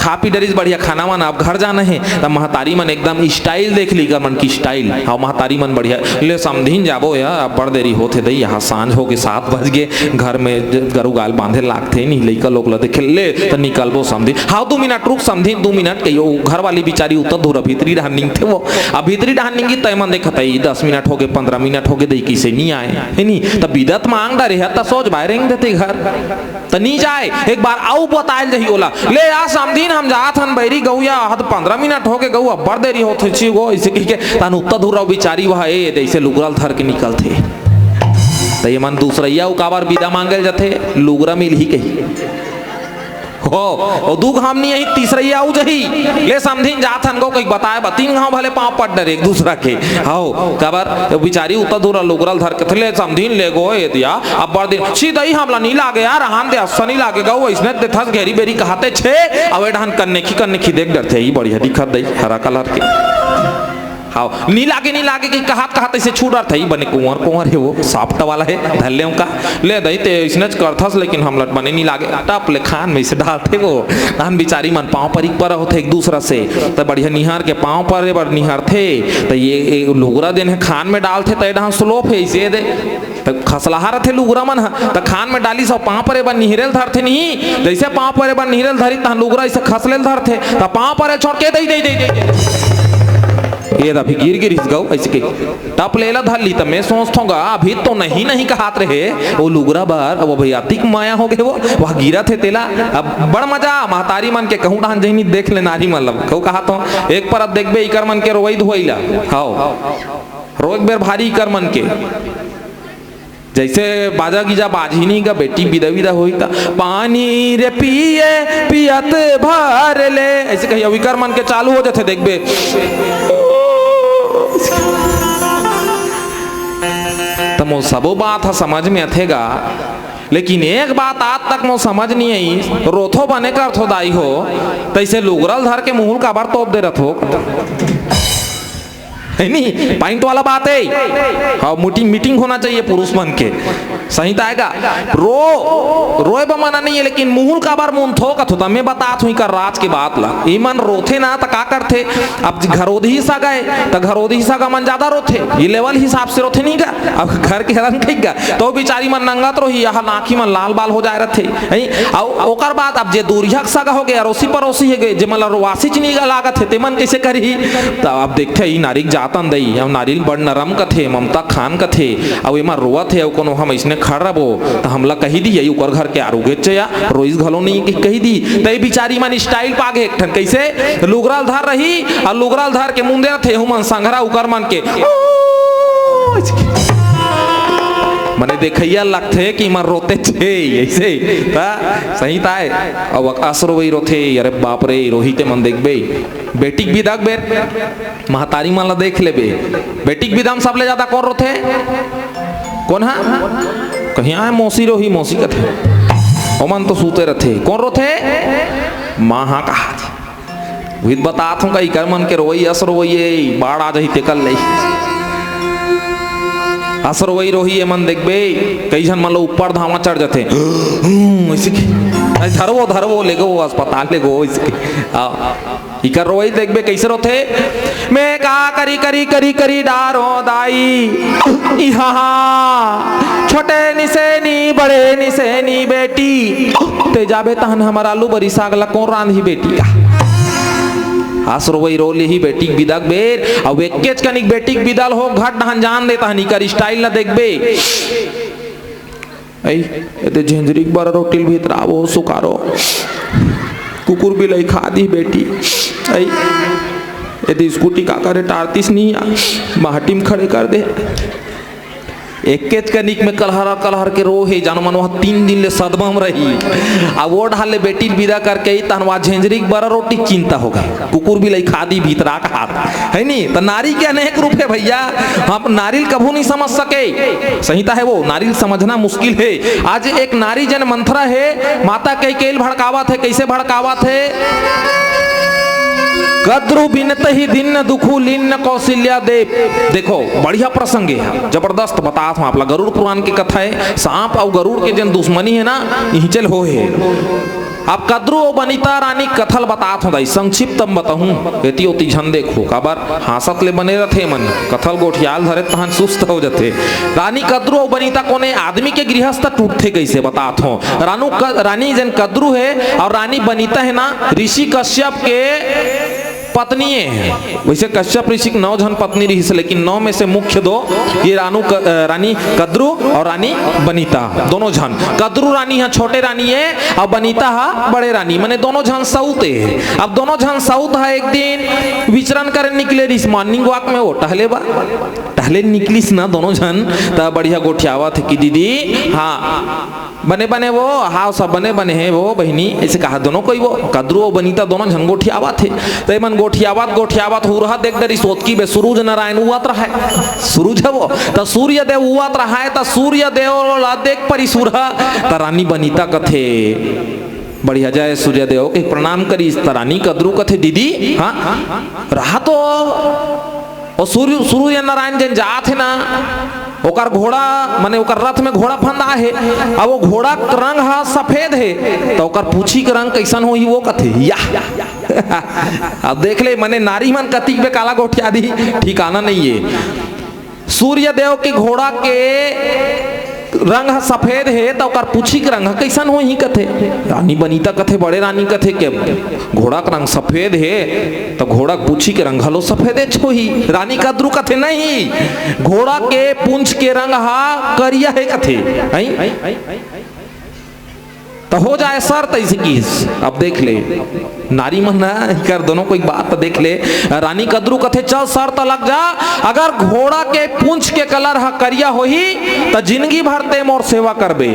खा पी डरिस बढ़िया खाना वाना, अब घर जाना हे, त महतारी मन एकदम style देख ली, कर मन की style। हाँ, महतारी मन बढ़िया, ले समधिन जाबो या, अब्बड़ देरी होथे दई, यहाँ सांझ हो गे, सात बज गे, घर में ज-, गरु गाय ल बांधे लागथे नहीं, लइका लोग ला देखे, ले त निकलबो समधिन। हाँ, दू मिनट रुक समधिन, दू मिनट कहियो, घर वाली बिचारी उतना दूर भीतरी डहर निंगथे वो, अब भीतरी डहर निंगी तय मन देखत हे, दस मिनट हो गे, पंद्रह मिनट हो गे, दई किसे नहीं आए, हे नहीं? त बिदत मांग डरे हे, त सोच बाय रेंग देथे घर। त नी जाय, एक बार अउ बतायल जाही ओला, ले आ समधिन, हम जात हन बइरी गउया, हद पंद्रह मिनट हो गे, गउ अब्बड़ देरी होथे, छी गो, अइसे कहिके, तहन उत्ता धुर्रा बिचारी वह ए, जइसे लुगरा ल धर के निकलथे। त ये मन दूसरइया अउ काबर बिदा मांगे ल जाथे, लुगरा मिलही कही। हो, ओ दू घाम नी आही, तीसरइया अउ जाही, ले समधिन जात हन गो, कहि बताय बा, तीन घाव भले पाँव पट डरे एक दूसरा के। हव, काबर, ओ बिचारी उत्ता धुर्रा लुगरा ल धर के, ले समधिन ले गो, ए दिया, अब्बड़ दिन, छी दई हमला नी लागे यार, रहन दे, अइसा नी लागे गो, अइसने देथस घेरी बेरी कहत हे छे, अउ ए डहन कन्नेखी, कन्नेखी देख डरथे, ई बढ़िया दिखत दई, हरा colour के। हव, नी लागे, नी लागे कहि कहत, कहत अइसे छू डरथे, ई बने कुंवर, कुंवर हे वो, soft वाला हे, धर लेंव का, ले दई ते अइसनेच करथस, लेकिन हमला बने नी लागे, टप ले खान में अइसे डालथे वो, तहन बिचारी मन पाँव परी के परा होथे एक दूसरा से, त बढ़िया निहार के पाँव परे बर निहारथे, त ये, ये लुगरा जेन हे खान में डालथे, त ए डहन slope हे, अइसे दे। त खसलहा रथे लुगरा मन ह, त खान में डालिस अउ पाँव परे बर निहरे ल धरथे नहीं, जइसे पाँव परे बर निहरे ल धरिस, तहन लुगरा अइसे खसले ल धरथे, त पाँव परे ल छोड़ के दई, दई, दई, दई। ये अभी गिर गिरिस गउ, अइसे कहि टप ले एला धर ली, त मैं सोचथों गा, अभी तो नहीं, नहीं कहत रहे, ओ लुगरा बर, अब भई अतिक मया हो गे वो, वह गिरत हे तेला, अब बड़ मजा, महतारी मन के कहूँ डहन जहिनी देख ले नारी मन ल, कहूँ कहत हों, एक परत देखबे इकर मन के रोवई धोवई ला, हव, रोए के बेर भारी इकर मन के। जइसे बाजा गीजा बाजही नहीं गा बेटी, बिदा विदा होही त, "पानी रे पिए पियत भर ले", अइसे कहियो, विकर मन के चालू हो जाथे, देखबे। त मोर सबो बात ह समझ में आथे गा, लेकिन एक बात आज तक मोर समझ नहीं आई, रोथो बने करथो दाई हो, तइसे लुगरा ल धर के मुँह ल काबर तोप दे रथो? हे नहीं, point वाला बात हे। हाँ, meeting, meeting होना चाहिए पुरुष मन के। सही त आय गा। रो, रोए बर मना नहीं हे, लेकिन मुँह ल काबर मूंदथो कथो, त मैं बतात हों इकर राज के बात ला। इमन रोथे ना, त का करथे? अब घरोदही सगा हे, त घरोदही सगा मन ज्यादा रोथे। ये level हिसाब से रोथे नहीं गा। अब घर के हरन कहि गा। त बिचारी मन नंगत रोही, यहाँ नाकी मन लाल बाल हो जाय रथे। हैं? अउ ओकर बाद अब जे दूरिहा के सगा हो गे, अरोसी परोसी हो गे, जे मन ला रोवासीच नी लागत हे, ते मन कइसे करही? त अब देखथे, ई नारी के जातन दई, अउ नारी ल बड़ नरम कथे, ममता खान कथे, अउ एमा रोवत हे, अउ कोनो हम अइसने खड़ रबो, त हमला कहि दिही, "ओकर घर के आरू गेच या, रोइस घलो नहीं," कहि दिही। त ए बिचारी मन style पा गे एक ठन, कइसे? लुगरा ल धर रही, अउ लुगरा ल धर के मुंदे रथे, एहू मन संघरा उकर मन के, मने देखइया लगथे कि मन रोते छे, ऐसे। त सही ताय। अब अस रोवई रोथे, अरे बाप रे, रोही ते मन देखबे। बेटी के बिदा के बेर, महतारी मन ला देख लेबे। बेटी के बिदा म सबले ज्यादा कोन रोथे? कोन हा? कहीं आय मौसी रोही, मौसी कथे। ओमन तो सूते रथे। कोन रोथे? माँ हा कहा। उहित बतात हूँ, का इकर मन के रोवई, अस रोवई ए, बाढ़ आ जाही तेकर ले। अस रोवई रोही, एमन देखबे, कई झन मन लो ऊपर धावा चढ़ जाथे। हम्म, ऐसे के, "अरे धरवो, धरवो, लेगो अस्पताल, लेगो," ऐसे के। आ, इकर रोवई देखबे, कैसे रोथे? "मैं का करी, करी, करी, करी डारो दाई, इहाँ छोटे निसेनी, बड़े निसेनी बेटी, ते जाबे तहन हमर आलू बरी साग ला कोन रांधही बेटी का?" अस रोवई रो लेही बेटी के बिदा के बेर, अउ एकेच कनिक बेटी के बिदा ल हो घट डहन जान दे तहन इकर style ला देखबे। अई, एदे झेंझरी के बरा रोटी ल भीतरावो सुकारो। कुकुर बिलई खा दी बेटी। अई, एदे स्कूटी का करे टारतीस नी आ, माटी म खड़े कर दे। एकेच कनिक में कलहर कलहर के रो हे, जानो मन वहाँ तीन दिन ले सदमा म रही। आ वो ढाल ले बेटी ल बिदा करके आई, तहन वहाँ झेंझरी के बरा रोटी के चिंता हो गे। कुकुर बिलई खा दी भीतरा का हाथ, है नी? त नारी के अनेक रूप हे भैया, हम नारी ल कभू नहीं समझ सके। संहिता हे वो, नारी ल समझना मुश्किल हे। आज एक नारी जन मंथरा हे, माता कैकेयी ल भड़कावत हे, कैसे भड़कावत हे? "कद्रु बिनतहि दीन दुखु लीन कौशल्या देव।" देखो, बढ़िया प्रसंग हे, जबरदस्त बतात हूँ आप ला। गरुड़ पुराण के कथा हे, सांप अउ गरुड़ के जन दुश्मनी हे ना, इही चल हो हे। अब कद्रू अउ बनिता रानी कथा ल बतात हूँ दाई, संक्षिप्त म बताहूँ, एती ओती झन देखो, काबर हाँसत ले बने रथे मन, कथा ल गोठियाल धरे तहन सुस्त हो जथे। रानी कद्रू अउ बनिता कोने आदमी के गृहस्थ टूटथे कइसे बतात हूँ। रानू क-, रानी जन कद्रू हे अउ रानी बनिता हे ना, ऋषि कश्यप के पत्नी हे। वैसे कश्यप ऋषि के नौ झन पत्नी रहिस, लेकिन नौ में से मुख्य दो, ये रानू क-, अ, रानी कद्रू अउ रानी बनिता, दोनों झन। कद्रू रानी ह छोटे रानी हे अउ बनिता ह बड़े रानी, मने दोनों झन सऊत हे। अब दोनों झन सऊत ह एक दिन विचरण करे निकले रहिस morning walk में, वो टहले बर, टहले निकलिस ना दोनों झन, त बढ़िया गोठियावत हे कि दीदी, हाँ, बने बने वो, हाव सब बने बने हे वो बहिनी, अइसे कहा दोनों कोई वो, कद्रू अउ बनिता दोनों झन गोठियावत हे। त एमन गोठियावत, गोठियावत हुरहा देख डरिस ओतकी बे, सूरज नारायण उवत रहय। सूरज हे वो, त सूर्य देव उवत रहय, त सूर्य देव ला देख परिस हुरहा, त रानी बनिता कथे, बढ़िया जय सूर्य देव के प्रणाम करिस, त रानी कद्रू कथे, दीदी, हाँ, रहा तो ओ सूर्य, सूर्य नारायण जेन जात हे ना, ओकर घोड़ा, मने ओकर रथ में घोड़ा फंदा हे, अब वो घोड़ा के रंग ह सफेद हे, त ओकर पूछी के रंग कइसन होही वो कथे, या। अब देख ले, मने नारी मन कतिक बे काला गोठिया दी, ठिकाना नइ हे। सूर्य देव के घोड़ा के रंग ह सफेद हे, त ओकर पूछी के रंग ह कइसन होही कथे। रानी बनिता कथे, बड़े रानी कथे के घोड़ा के रंग सफेद हे, त घोड़ा के पूछी के रंग घलो सफेदेच होही। रानी कद्रू कथे, नहीं, घोड़ा के पूंछ के रंग ह करिया हे कथे। हैं? त हो जाय शर्त अइसे किहिस। अब देख ले, नारी मन ना कर दोनों कोई बात त देख ले। रानी कद्रू कथे, चल शर्त लग जा, अगर घोड़ा के पूंछ के colour ह करिया होही, त जिंदगी भर ते मोर सेवा करबे।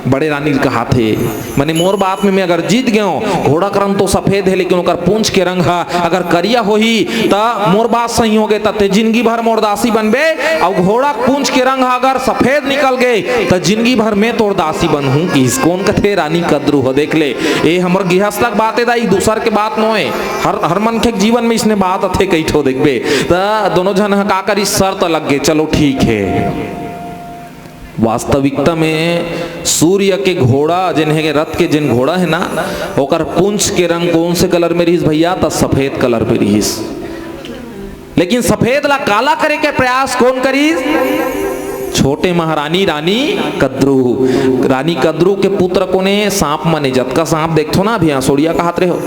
बड़े रानी ल कहाथे, मने मोर बात में मैं अगर जीत गेंव, घोड़ा के रंग तो सफेद हे, लेकिन ओकर पूंछ के रंग ह अगर करिया होही, त मोर बात सही होगे, त ते जिंदगी भर मोर दासी बनबे। अउ घोड़ा के पूंछ के रंग ह अगर सफेद निकल गे, त जिंदगी भर मैं तोर दासी बनहूं, किहिस। कोन कथे? रानी कद्रू ह। देख ले, ए हमर गृहस्थ के बात हे दाई, दूसर के बात नोय। हर, हर मनखे के जीवन में इसने बात आथे, कई ठो देखबे। त दोनों झन ह का करिस, शर्त लग गे, चलो ठीक हे। वास्तविकता में सूर्य के घोड़ा, जेन हे रथ के जेन घोड़ा हे ना, ओकर पूंछ के रंग कोन से colour में रिहिस भैया? त सफेद colour में रिहिस। लेकिन सफेद ला काला करे के प्रयास कोन करिस? छोटे महारानी रानी कद्रू। रानी कद्रू के पुत्र कोने? सांप मने, जतका सांप देखथो ना अभी, हाँसोड़िया कहात रहे हो।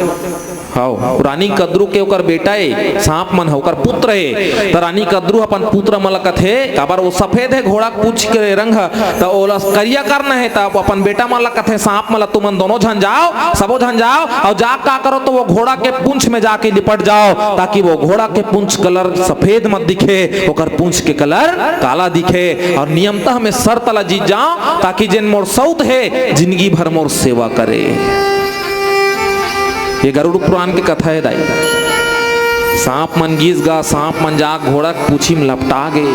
हव, रानी कद्रू के ओकर बेटा ए, सांप मन ह ओकर पुत्र ए। त रानी कद्रू अपन पुत्र मन ल कथे, काबर वो सफेद हे घोड़ा के पूंछ के रंग ह, त ओला करिया करना हे, त अपन बेटा मन ल कथे, सांप मन ल तुमन दोनों झन जाव, सबो झन जाव, अउ जा का करो, त वो घोड़ा के पूंछ में जाके लिपट जाव, ताकि वो घोड़ा के पूंछ colour सफेद मत दिखे, ओकर पूंछ के colour काला दिखे, अउ नियमतः मैं शर्त ला जीत जांव, ताकि जेन मोर सउत हे, जिंदगी भर मोर सेवा करे। ये गरुड़ पुराण के कथा हे दाई। सांप मन गिस गा, सांप मन जाके घोड़ा के पूछी म लपटा गे।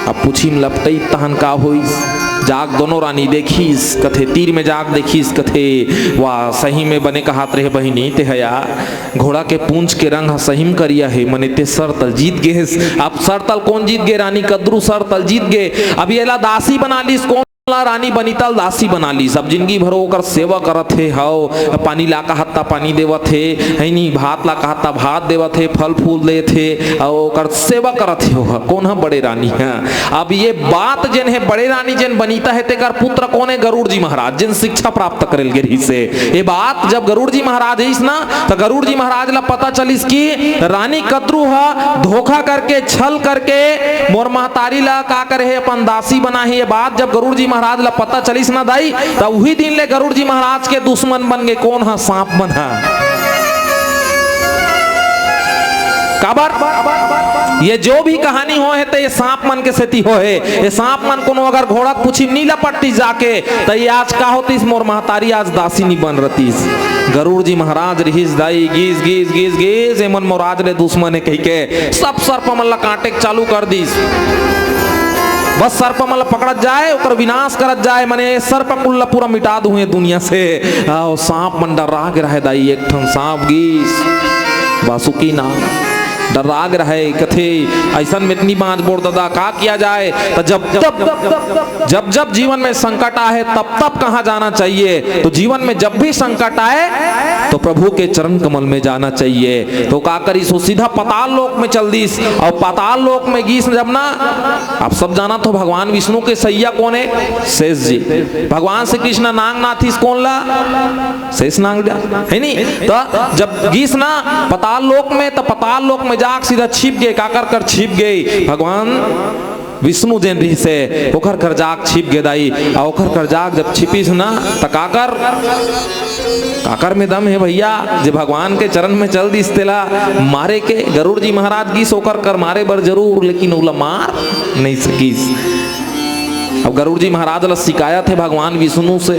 अब पूछी म लपटइस तहन का होइस? जाके दोनों रानी देखिस, कथे तीर में जाके देखिस, कथे, "वाह, सही में बने कहात रहे बहिनी ते हया।" घोड़ा के पूंछ के रंग ह सही म करिया हे, मने ते शर्त ल जीत गे हेस। अब शर्त ल कोन जीत गे? रानी कद्रू शर्त ल जीत गे। अब येला दासी बना लिस, कोन ला? रानी बनिता ल दासी बना लिस। अब जिंदगी भर ओकर सेवा करत हे, हव, पानी ला कहत त पानी देवत हे, है नी, भात ला कहत त भात देवत हे, फल फूल देत हे, अउ ओकर सेवा करत हे। ओह कोन ह? बड़े रानी ह। अब ये बात जेन हे, बड़े रानी जेन बनिता हे, तेकर पुत्र कोन हे? गरुड़ जी महाराज, जेन शिक्षा प्राप्त करे ल गे रिहिस हे। ये बात जब गरुड़ जी महाराज आइस ना, त गरुड़ जी महाराज ला पता चलिस कि रानी कद्रू ह धोखा करके, छल करके मोर महतारी ला का करे हे, अपन दासी बना हे। ये बात जब गरुड़ जी महाराज ला पता चलिस ना दाई, त उही दिन ले गरुड़ जी महाराज के दुश्मन बन गे। कोन ह? सांप मन ह। काबर? ये जो भी कहानी होहे, त ये सांप मन के सेती होहे। ये सांप मन कोनो अगर घोड़ा के पूछी म नी लपटतिस जाके, त ये आज का होतिस? मोर महतारी आज दासी नी बन रतिस। गरुड़ जी महाराज रिहिस दाई, गिस, गिस, गिस, गिस, एमन मोर आज ले दुश्मन हे कहिके सब सर्प मन ला काटे के चालू कर दिस। बस सर्प मन ला पकड़त जाए, ओकर विनाश करत जाए, मने सर्प कुल ला पूरा मिटा दूं ये दुनिया से। अउ सांप मन डर्रा गे रहे दाई, एक ठन सांप गिस, बासुकी नाग, डर्रा गे रहे, कथे, "अइसन में त नी बांचबो रे ददा, का किया जाए?" त जब, जब, जब, जब जीवन में संकट आहे, तब, तब कहाँ जाना चाहिए? तो जीवन में जब भी संकट आए, तो प्रभु के चरण कमल में जाना चाहिए। तो का करिस, वो सीधा पाताल लोक में चल दिस। अउ पाताल लोक में गिस जब ना, आप सब जानत हो, भगवान विष्णु के सइया कोन हे? शेष जी। भगवान श्री कृष्ण नांग नाथिस कोन ला? शेष नांग ला, है नी? त जब गिस ना पाताल लोक में, त पाताल लोक में जाके सीधा छिप गे। काकर कर छिप गे? भगवान विष्णु जेन रिहिस हे, ओकर कर जाके छिप गे दाई। अउ ओकर कर जाके जब छिपिस ना, त काकर, काकर में दम हे भइया, जे भगवान के चरण में चल दिस तेला मारे के। गरुड़ जी महाराज गिस ओकर कर मारे बर जरूर, लेकिन ओला मार नहीं सकिस। अब गरुड़ जी महाराज ला शिकायत हे भगवान विष्णु से,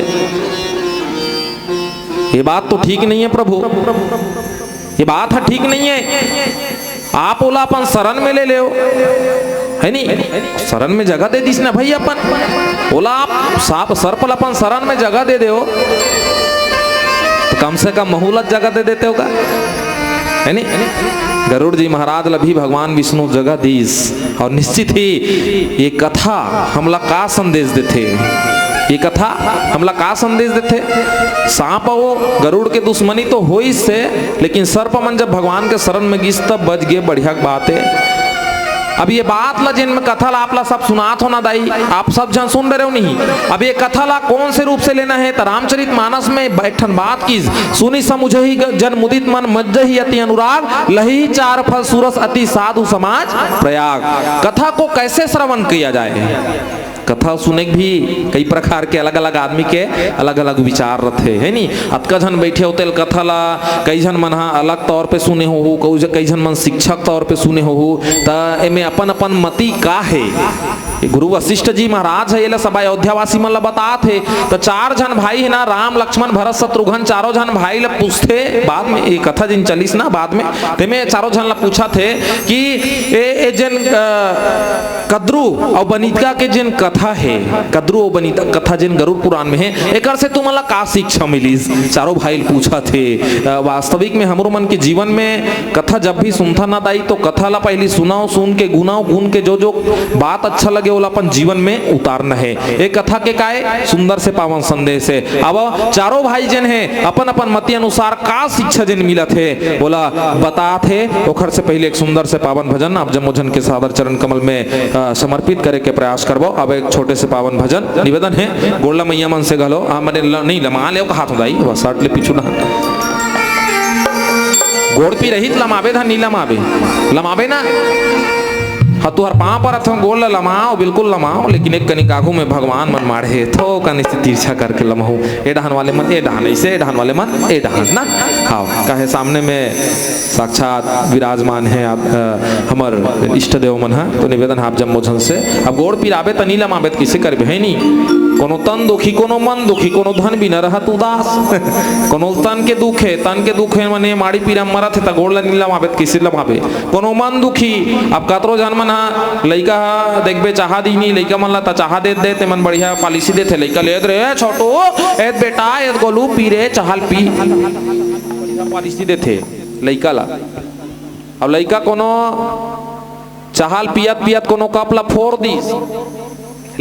ये बात तो ठीक नहीं है प्रभु, ये बात ह ठीक नहीं है। आप ओला अपन शरण में ले लेव, है नी? शरण में जगह दे दिस ना भाई अपन, ओला आप सांप सर्प ला अपन शरण में जगह दे देव, त कम से कम महू ला जगह दे देते हो का, है नी? गरुड़ जी महाराज ला भी भगवान विष्णु जगह दिस। अउ निश्चित ही ये कथा हमला का संदेश देथे? ये कथा हमला का संदेश देथे? सांप अउ गरुड़ के दुश्मनी तो होइस हे, लेकिन सर्प मन जब भगवान के शरण में गिस तब बच गे, बढ़िया के बात हे। अब ये बात ला, जेन में कथा ला आप ला सब सुनात हो ना दाई, आप सब झन सुन डरेव नहीं। अब ये कथा ला कौन से रूप से लेना हे? त रामचरित मानस में एक ठन बात किस, "सुनि समुझहि ग-, जन मुदित मन, मज्जहि अति अनुराग, लही चार फल सुरस अति साधु समाज प्रयाग।" कथा को कैसे श्रवण किया जाए? कथा सुने के भी कई प्रकार के, अलग-अलग आदमी के अलग-अलग विचार रथे, है नी? अतका झन बैठे हो तेल कथा ला, कई झन मन हा अलग तौर पे सुने होहू, कई झ-, कई झन मन शिक्षक तौर पे सुने होहू, त एमे अपन-अपन मति का हे? ये गुरु वशिष्ठ जी महाराज हे, एला सब अयोध्यावासी मन ला बतात हे। त चार झन भाई हे ना, राम, लक्ष्मण, भरत, शत्रुघ्न, चारों झन भाई ला पूछथे बाद में, ये कथा जिन चलिस ना बाद में, तेमे चारों झन ला पूछत हे कि ए, ए जेन, अ, कद्रू अउ बनिता के जेन कथा हे, कद्रू अउ बनिता कथा जेन गरुड़ पुराण में हे, एकर से तुमन ला का शिक्षा मिलिस? चारों भाई ल पूछत हे। अ, वास्तविक में हमरो मन के जीवन में कथा जब भी सुनथन ना दाई, तो कथा ला पहली सुनव, सुन के गुनव, गुन के जो जो बात अच्छा लगे, ओला अपन जीवन में उतारना हे। ए कथा के काय सुंदर से पावन संदेश हे। अब चारों भाई जेन हे, अपन अपन मति अनुसार का शिक्षा जेन मिलत हे, ओला बतात हे। ओखर से पहले एक सुंदर से पावन भजन आप जम्मो झन के सादर चरण कमल में, अ, समर्पित करे के प्रयास करबो। अब एक छोटे से पावन भजन निवेदन हे, गोड़ ला मैया मन से घलो, आ, मने ल-, नहीं, लमा लेव कहात हों दाई, बस शर्ट ले पीछू डहन। गोड़ पी रही त लमाबे, धन नहीं लमाबे, लमाबे ना। हाँ, तुहर पाँव परत हँव, गोड़ ल लमाव, बिल्कुल लमाव, लेकिन एक कनिक आगू में भगवान मन माढ़े हे, थोकन अइसे तिरछा करके लमहू। ए डहन वाले मन ए डहन, अइसे ए डहन वाले मन ए डहन ना। हाँ, काहे सामने में साक्षात विराजमान हे आप, अ, हमर इष्ट देव मन ह। तो निवेदन हे आप जम्मो झन से, अब गोड़ पिराबे त नी लमाबे त कइसे करबे, हे नी? कोनो तन दुखी, कोनो मन दुखी, कोनो धन बिना रहत उदास। कोनो तन के दुख हे, तन के दुख हे, मने माड़ी पीरा मरत हे, त गोड़ ल नी लमाबे त कइसे लमाबे? कोनो मन दुखी, अब कतरो झन मन ह, लइका ह देखबे चाहा दिही नी, लइका मन ल त चाहा देत देत, एमन बढ़िया पॉलिसी देथे, लइका ल एद रे, ए छोटू, एद बेटा, एद गोलू, पी रे, चाहा ल पी। बढ़िया पॉलिसी देथे लइका ल। अब लइका कोनो चाहा ल पियत पियत कोनो कप ल फोर दिस,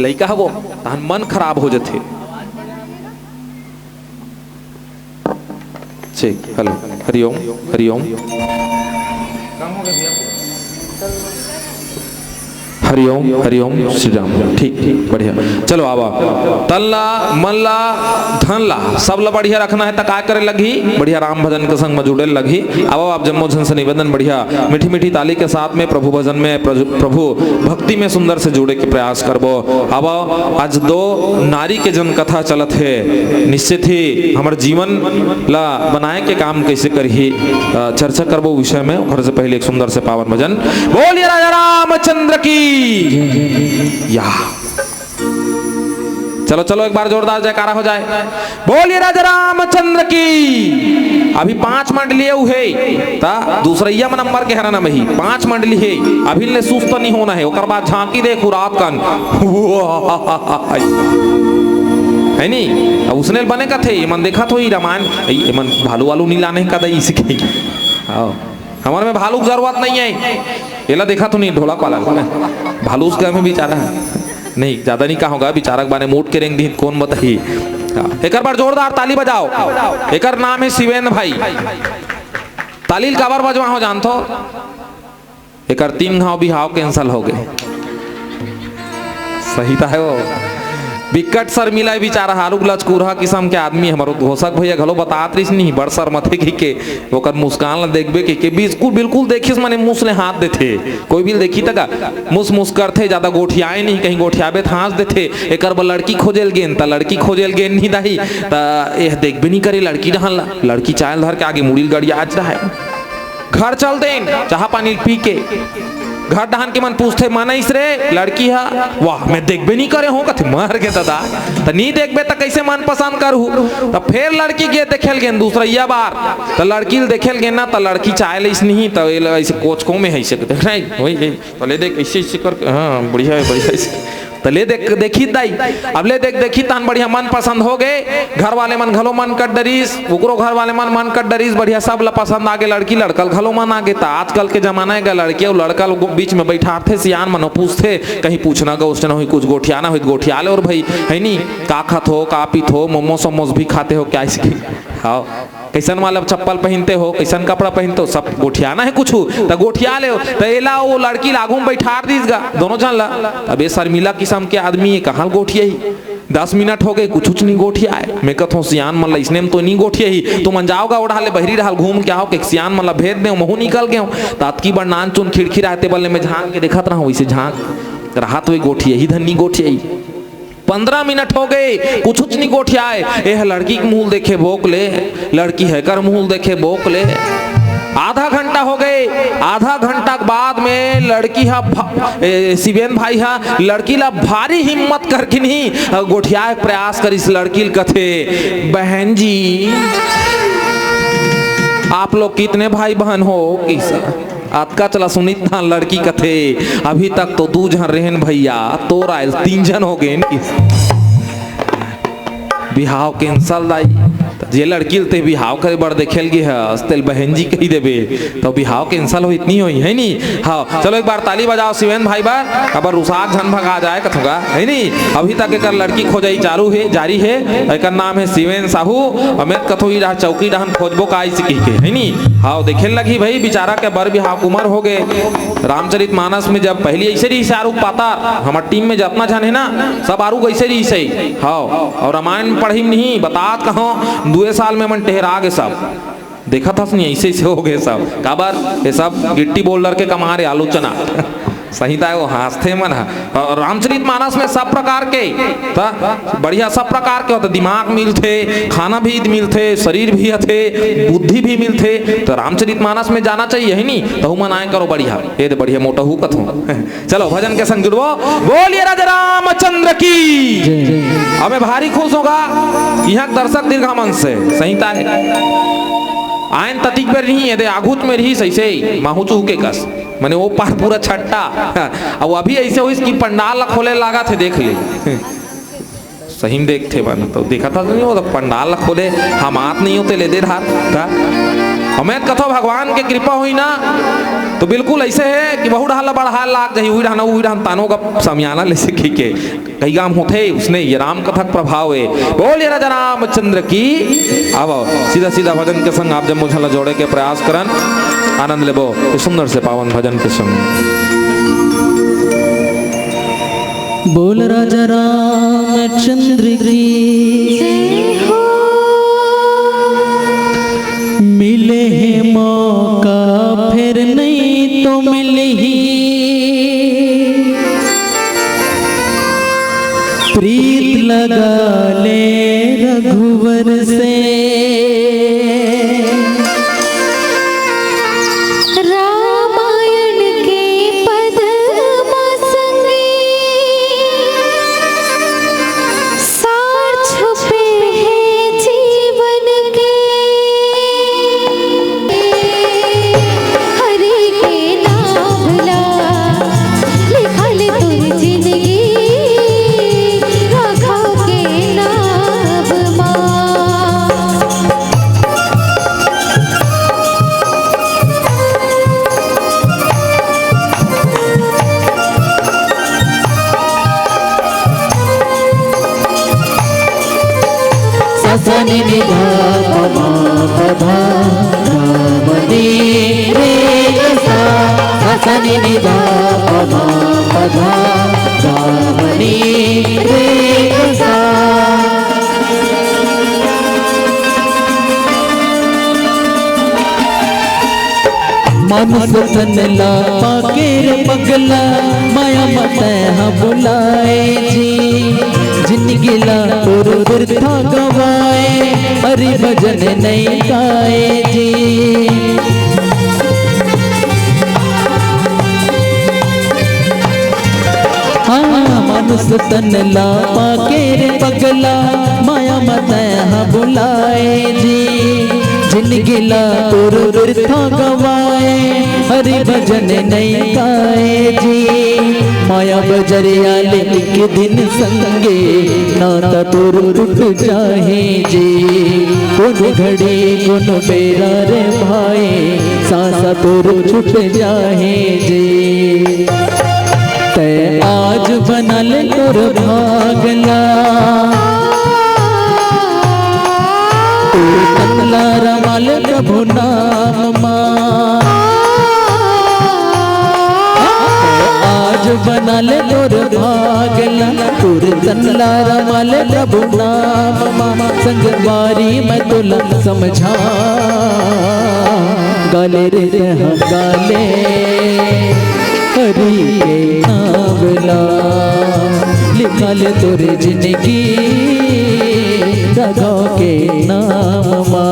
लइका ह वो, तहन मन खराब हो जथे। ठीक, हेलो, हरिओम, हरिओम। हरिओम, हरिओम, श्री राम। ठीक, ठीक, बढ़िया। चलो, आवा। तन ला, मन ला, धन ला, सब ला बढ़िया रखना हे, त का करे लगही? बढ़िया राम भजन के संग में जुड़े लगही। आवा, आप जम्मो झन से निवेदन, बढ़िया मीठी मीठी ताली के साथ में प्रभु भजन में, प्रभु, प्रभु भक्ति में सुंदर से जुड़े के प्रयास करबो। आवा, आज दो नारी के जन कथा चलत हे, निश्चित ही हमर जीवन ला बनाए के काम कइसे करही, अ, चर्चा करबो विषय में। ओकर से पहले एक सुंदर से पावन भजन। बोलिए राजा रामचंद्र की। या। चलो, चलो, एक बार जोरदार जयकारा हो जाए। बोलिए राजा रामचंद्र की। अभी पांच मंडली अउ हे, त दूसरइया म नंबर के हरन अभी पांच मंडली हे। अभी ले सुस्त नहीं होना हे, ओकर बाद झांकी देखू रात कन। हे नी? अब उसने बने कथे, एमन देखत होही रामायण, ए, एमन भालू वालू नी लाने का दई इसी के। हाँ। हमर में भालू के जरूरत नहीं हे। एला देखत हो नी, ढोलक वाला ल। भालू उसके हमें बेचारा। नहीं, ज्यादा नहीं कहूँगा, बेचारा के बारे में उठ के रेंग दिही, कौन बताही। हाँ, एकर बर जोरदार ताली बजाओ। एकर नाम हे शिवेंद्र भाई। ताली ल काबर बजवाहूँ जानथो? एकर तीन घांव बिहाव cancel हो गे। सही त हे वो। बिकट शर्मिला हे बेचारा, हालुक लचकुरहा किसम के आदमी। हमर उद्घोषक भैया घलो बतात रहिस, नहीं, बड़ शर्मथे कहिके, ओकर मुस्कान ल देखबे कहिके, बिल्कुल, बिल्कुल देखिस, मने मुस ले हाथ देथे। कोई भी ल देखही त का, मुस मुस करथे, जादा गोठियाए नहीं, कहीं गोठियाबे त हाँस देथे। एकर बर लड़की खोजे ल गेन, त लड़की खोजे ल गेन नहीं दाई, त एह देखबे नहीं करे लड़की डहन ला। लड़की चाय ल धर के आगे मुड़ी ल गड़ियात रहे। घर चल देन, चाहा पानी ल पी के। घर डहन के मन पूछथे, "मन आइस रे?" लड़की ह, "वाह, मैं देखबे नहीं करे हूँ," कथे, "मर गे ददा, त नहीं देखबे त कइसे मन पसंद करहू?" त फेर लड़की गे देखे ल गेन दूसरइया बार, त लड़की ल देखे ल गेन ना, त लड़की चाय लइस नहीं, त एला अइसे कोचको में हे, अइसे देख रहे, वही, वही, त ले देख, अइसे, अइसे करके, हाँ, बढ़िया हे, बढ़िया हे। त ले देख, देखी दाई, अब ले देख, देखी तहन बढ़िया मन पसंद हो गे। घर वाले मन घलो मन कर डरिस, ओकरो घर वाले मन मन कर डरिस, बढ़िया सब ला पसंद आ गे लड़की, लड़का ल घलो मन आ गे। त आजकल के जमाना हे गा, लड़की अउ लड़का ल गो-, बीच में बैठारथे, सियान मन पूछथे, कहीं पूछना गा, उसने होही कुछ गोठियाना होही त गोठिया ले, अउ भाई, हे नी, का खात हो, का पीत हो, मोमोस सोमोस भी खाते हो क्या, इसके? हाँ। कइसन वाला चप्पल पहिनते हो, कइसन कपड़ा पहिनते हो, सब गोठियाना हे कुछु, त गोठिया ले। त एला ओ लड़की ल आगू म बइठार दिस गा, दोनों झन ला। अब ए शर्मिला किसम के आदमी हे, कहाँ ल गोठियाही? दस मिनट हो गे, कुछुच नहीं गोठियाए। मैं कथों, सियान मन ला इसने म तो नहीं गोठियाही, तुमन जाव गा ओ डहर ले, बहिरी डहर घूम के आओ, के सियान मन ला भेज देव, महू निकल गेव। त अतकी बड़ नान चुन खिड़की रहते बल्ले में झांक के देखत रहूं, वइसे झांक रहत हुए गोठियाही धन नहीं गोठियाही। पंद्रह मिनट हो गे, कुछुच नहीं गोठियाए। एह लड़की के मुंह ल देखे बोक ले, लड़की ह एकर मुंह ल देखे बोक ले। आधा घंटा हो गे, आधा घंटा के बाद में लड़की ह भा-, ए, शिवेन भाई ह लड़की ला भारी हिम्मत करके नहीं गोठियाए के प्रयास करिस। लड़की ल कथे, "बहन जी, आप लोग कितने भाई बहन हो?" किस अतका चला सुनित ना लड़की कथे, "अभी तक तो दू झन रहेन भैया, तोर आयल तीन झन हो गेन।" बिहाव cancel दाई। त जे लड़की ल ते बिहाव करे बर देखे ल गे हस, तेल बहन जी कही देबे, त बिहाव cancel होही त नहीं होही, हे नी? हाँ, चलो एक बार ताली बजाओ शिवेन भाई बर, अबर रुसात झन भगा जाए कथों गा, हे नी? अभी तक एकर लड़की खोजई चालू हे, जारी हे। एकर नाम हे शिवेन साहू। अउ मैं कथों ई डहर चौकी डहन खोजबो का अइसे कहिके, हे नी? हाँ, देखे ल लगही भाई, बेचारा के बर बिहाव के उमर हो गे। रामचरित मानस में जब पहली अइसे रहिस आरुग पातर, हमर team में जतना झन हे ना, सब आरुग अइसे रहिस हे। हाँ, अउ रामायण में पढ़ई में नहीं, बतात कहों, दुए साल में मन टेहरा गे सब। देखत हस नहीं, अइसे अइसे हो गे सब। काबर? ये सब गिट्टी बोल्डर के कमाल हे, आलू चना। सही ताय वो हाँसथे मन ह। अउ रामचरित मानस में सब प्रकार के, त बढ़िया सब प्रकार के होथे, दिमाग मिलथे, खाना भी मिलथे, शरीर भी हथे, बुद्धि भी मिलथे। त रामचरित मानस में जाना चाहिए, है नी? तहू मन आए करो बढ़िया। ये दे बढ़िया मोटा हूँ कथो। चलो भजन के संग जुड़बो। बोलिए राजा रामचंद्र की। जय। अबे भारी खुश होगा। यहाँ दर्शक दीर्घा मन से सही ताय। आयन ततिक बेर नहीं, ये दे आघुत में रही सही से, माहू चूह के कस। मने वो पार पूरा छट्टा। अउ अभी ऐसे होइस कि पंडाल ला खोले लागत हे, देख ले। सही में देखथे मन, तो देखत हस नहीं, वो तो पंडाल ला खोले, हम आत नहीं होते ले दे रहा था। अउ मैं कथो भगवान के कृपा होई ना, तो बिल्कुल ऐसे हे कि बहु डहर ला बढ़ाय लाग जाही, उही डहर, उही डहर तानो का समियाना ले सीखी के। कई गाम होथे उसने, ये राम कथा के प्रभाव हे। बोलिए राजा रामचंद्र की। अब सीधा सीधा भजन के संग आप जम्मो झन ला जोड़े के प्रयास करन, आनंद लेबो इस सुंदर से पावन भजन के संग। बोल राजा रामचंद्र की। जय हो। मिले हे मौका फिर नहीं तो मिलही, प्रीत लगा ले रघुवर से। रामायण के पद्म संगे सार छुपे हैं जीवन के। हरि के नाम ला लिखल तोर जिंदगी, राघव के नाम मा। ससनि निधा पमा पधा गामनी रे सा। ससनि निधा पमा पधा गामनी रे सा। मानुष तन ला पाके रे पगला, माया म तैं हा भुलाए जी। जिनगी ला तोर बिरथा गवाए, हरि भजन नइ गाए जी। हाँ, मानुष तन ला पाके रे पगला, माया म तैं हा भुलाए जी। जिनगी ला तोर बिरथा गवाए, हरि भजन नइ गाए जी। माया बजरिया ले एक दिन संगे, नाता तोर टूट जाही जी। कोन घड़ी कोन बेरा रे भाई, सांसा तोर छूट जाही जी। तैं आज बना ले तोर भाग ला, तोर तन ला रमा ले प्रभु नाम मा। आज बना ले तोर भाग ला, तोर तन ला रमा ले प्रभु नाम मा। संगवारी मैं तोला समझा, गा ले रे तैं हा गा ले हरि के नाम ला, लिखा ले तोर जिनगी राघव के नाम मा।